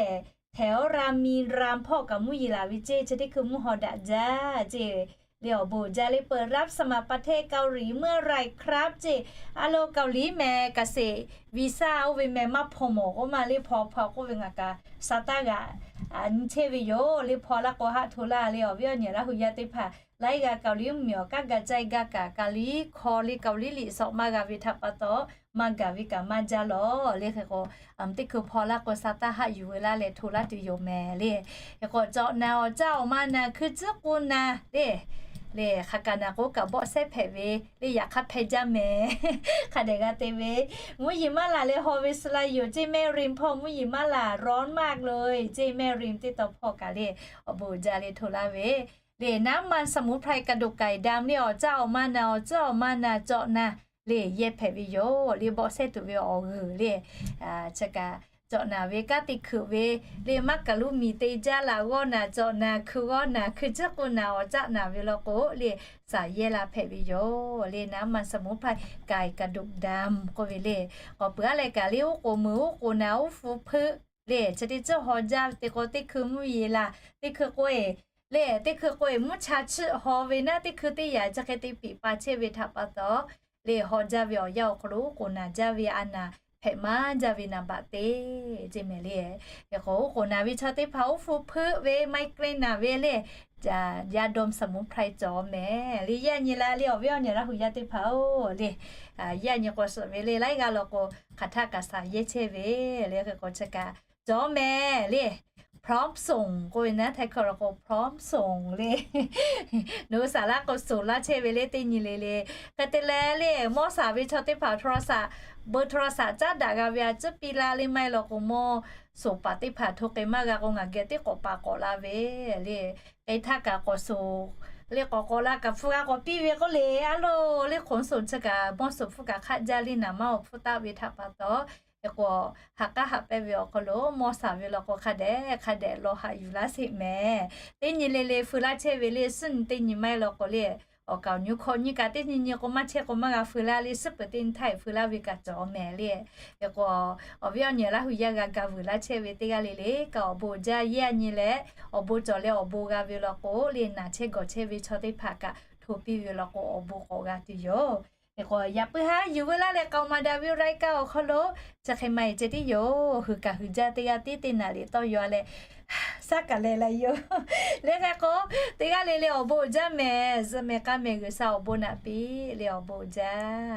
แถวรามีรัมย์ hpawˇ kaꞈ mvuhˇ yeˬ laˬ ve ceˇ. Chi teˇ hkui mvuhˇ haw daꞈ jaˇ ceˇ le. Awˬ bon uiˍ jaˇ le. เปิดรับสมัครประเทศเกาหลีเมื่อไหร่ครับ ceˇ. A lo Kaoˍliˉ meh เกษตรวีซ่า oˇ ve meh maˇ hpaw mawˬ k'oˆ ma le. Hpaw hpaw k'oˆ ve ngaˬ kaꞈ sha taˇ g'aꞈ nyi chehˇ ve yoˬ le. Hpaw laˇ k'o haˆ hto laˇ le. Awˬ viˉ awˬ nyi Laˇ hu yaˇ teˇ hpaˍ, laiˉ g'aˇ Kaoˍliˉ mvuhˇmiˬ awˬ kanˉ ga caˇ gaˇ kaꞈ, Kaoˍliˉ hkawˇ le Kaoˍliˉ liꞈ shawꞈ maˇ g'a ve htaꞈ pa taw, maˇ gaˬ ve kaꞈ maˇ jaˇ lawˬ le. Hk'e k'o, aˬ teˇ hkui hpaw laˇ k'o sha taˇ haˆ yuˬ veu laˇ leh hto laˇ tuˬ yoˬ mehˍ le. Hk'e k'o, cawꞈ na awˬ caˇ awˬ ma na hkui tcuhˉ k'oˆ na le. Le hk'aˬ kaꞈ naˬ k'o kaꞈ bawˆ sehˉ hpehꞈ ve le. Yaꞈ hk'aˇ hpehˇ jaˇ mehˍ. Hk'a dehꞈ g'a te ve, mvuhˇ yeˬ maˇ laˬ leh haw ve suh la yoˬ ceˇ. Mehˆ rinˍ hpawˇ mvuhˇ yeˬ maˇ laˬ, rawˉ maˇ loˬ ceˇ. Mehˆ rinˍ teˇ taw hpawˇ kaꞈ le, awˬ bon uiˍ jaˇ le hto laˇ ve le. น้ำมันสมุนไพรกระดูกไก่ดำ le awˬ caˇ awˬ ma na, awˬ tcuhˉ awˬ ma na cawꞈ na le yehˇ hpehꞈ ve yoˬ le. Bawˆ sehˉ tuˬ ve awˬ g'uiˬ le. Chi kaꞈ cawꞈ naˍ ve kanˉ te hkui ve le, maˇ kaˬ loˇ miˬ te jaˇ laꞈ g'awˇ naˍ, cawꞈ naˍ, hkui g'awˇ naˍ, hkui ciˉ k'o naˍ awˬ caˆ naˍ ve law k'o le, saˍ yehˇ la hpehꞈ ve yoˬ le. Naˍ maˇ สมุนไพร ไก่กระดูกดำ k'oˆ ve le. K'awꞈ peuˬ aˉ leh kaꞈ le, oˉ k'oˍ meuˍ oˉ k'oˍ naˍ oˉ hpu hpeuˆ le, chi teˇ ceuˬ haw jaˇ ve te k'o, teˇ hkui mvuhˇ yeˬ laˬ, teˇ hkui k'oˆ e le, teˇ hkui k'oˆ e mvuhˇ cha chiˆ haw ve naˉ, teˇ hkui teˇ yanˇ chi hk'e te piˍ pa chehˇ ve htaꞈ pa taw le, haw jaˇ ve awˬ yanˇ awˬ hk'aw lo oˉ k'oˍ naˍ jaˇ ve a naˍ hpehꞈ maˇ jaˇ ve naˍ baꞈ te ce mehˍ le. Hk'e k'o, oˉ k'oˍ naˍ ve chaw teˇ hpaˍ oˉ hpu hpeuˆ ve ไมเกรน naˍ ve le, ยาดมสมุนไพร cawˬ mehˍ le. Yaˇ nyi la le, awˬ viˉ awˬ nyi Laˇ hu yaˇ teˇ hpaˍ-oˬ le, yaˇ nyi k'o suhˍ ve le, laiˉ g'aˇ law k'o hk'aˬ htaˇ kaꞈ saˍ yehˇ chehˇ ve le. Hk'e k'o chi kaꞈ cawˬ mehˍ le. พร้อมส่ง k'oˆ ve naˉ, Htaiˇ hkawˇ law k'o พร้อมส่ง le. Nawˬ hui saˍ laˇ k'o, soˍ laˇ chehˇ ve le, teˇ nyi le le. Hk'e te leh le, mawˇ saˍ ve chaw teˇ hpaˍ โทรศัพท์, เบอร์โทรศัพท์ caˉ daꞈ g'a ve a ciˉ piˇ laˇ le, maˇ heˆ law k'o mawˇ soˍ paˍ teˇ hpaˍ hto k'ai maˇ g'a k'o, ngaˬ geh teˇ k'awꞈ paˍ k'awꞈ la ve le. K'ai htaˇ kaꞈ k'awꞈ soˍ le, k'awꞈ k'awꞈ la kaꞈ hpu g'a k'awꞈ piˇ ve k'oˆ le, a lo le, ขนส่ง chi kaꞈ mawˇ soˍ hpfuhˇ kaꞈ hk'aˆ jaˇ le, naˍ maˇ awˬ hpfuhˇ taˆ ve htaꞈ pa taw, hk'e k'o, ha k'aˉ haꞈ pehnˇ ve awˬ hk'aw lo mawˇ saˍ ve law k'o, hk'a dehꞈ hk'a dehꞈ law haꞈ yuˬ laˇ sheˍ mehˍ. Teˇ nyi le le feu laˇ chehˇ ve le, suhˉ nyi teˇ nyi maˇ heˆ law k'o le, awˬ kaˍ awˬ nyi hkawꞈ nyi kaꞈ teˇ nyi nyi k'o maˇ chehˇ k'o maˇ g'a feu laˇ le, suhˉ peuˬ teˇ nyi htaˇ feu laˇ ve kaꞈ cawˬ mehˍ le. Hk'e k'o, awˬ viˉ awˬ nyi Laˇ hu yaˇ g'a ga vuiˬ laˇ chehˇ ve teˇ g'aˇ le le kaꞈ awˬ bon jaˇ yehˇ a nyi leh, awˬ bon cawˬ leh awˬ bon g'a ve law k'o le, naˬ chehˇ gawˬ chehˇ ve chaw teˇ hpaˍ kaꞈ hto piˇ ve law k'o, awˬ bon k'awꞈ g'a tuˬ yoˬ. Hk'e k'o, yaꞈ puiˉ haˉ yuˬ veu laˇ leh k'aoˍ maˍ daꞈ ve รายการ awˬ hk'aw lo chi hk'e maˇ heˆ ceh tiˉ yoˬ. Hui kaꞈ hui jaˇ teˇ g'aˇ tiˉ teˇ naˍ liꞈ tawˇ yaw leh, shaˉ kaꞈ leh la yoˬ. Le hk'e k'o, teˇ g'aˇ le le awˬ bon uiˍ jaˇ mehˍ, zuhꞈ mehˍ k'a mehˍ G'uiˬsha awˬ bon naꞈ piˇ le, awˬ bon uiˍ jaˇ.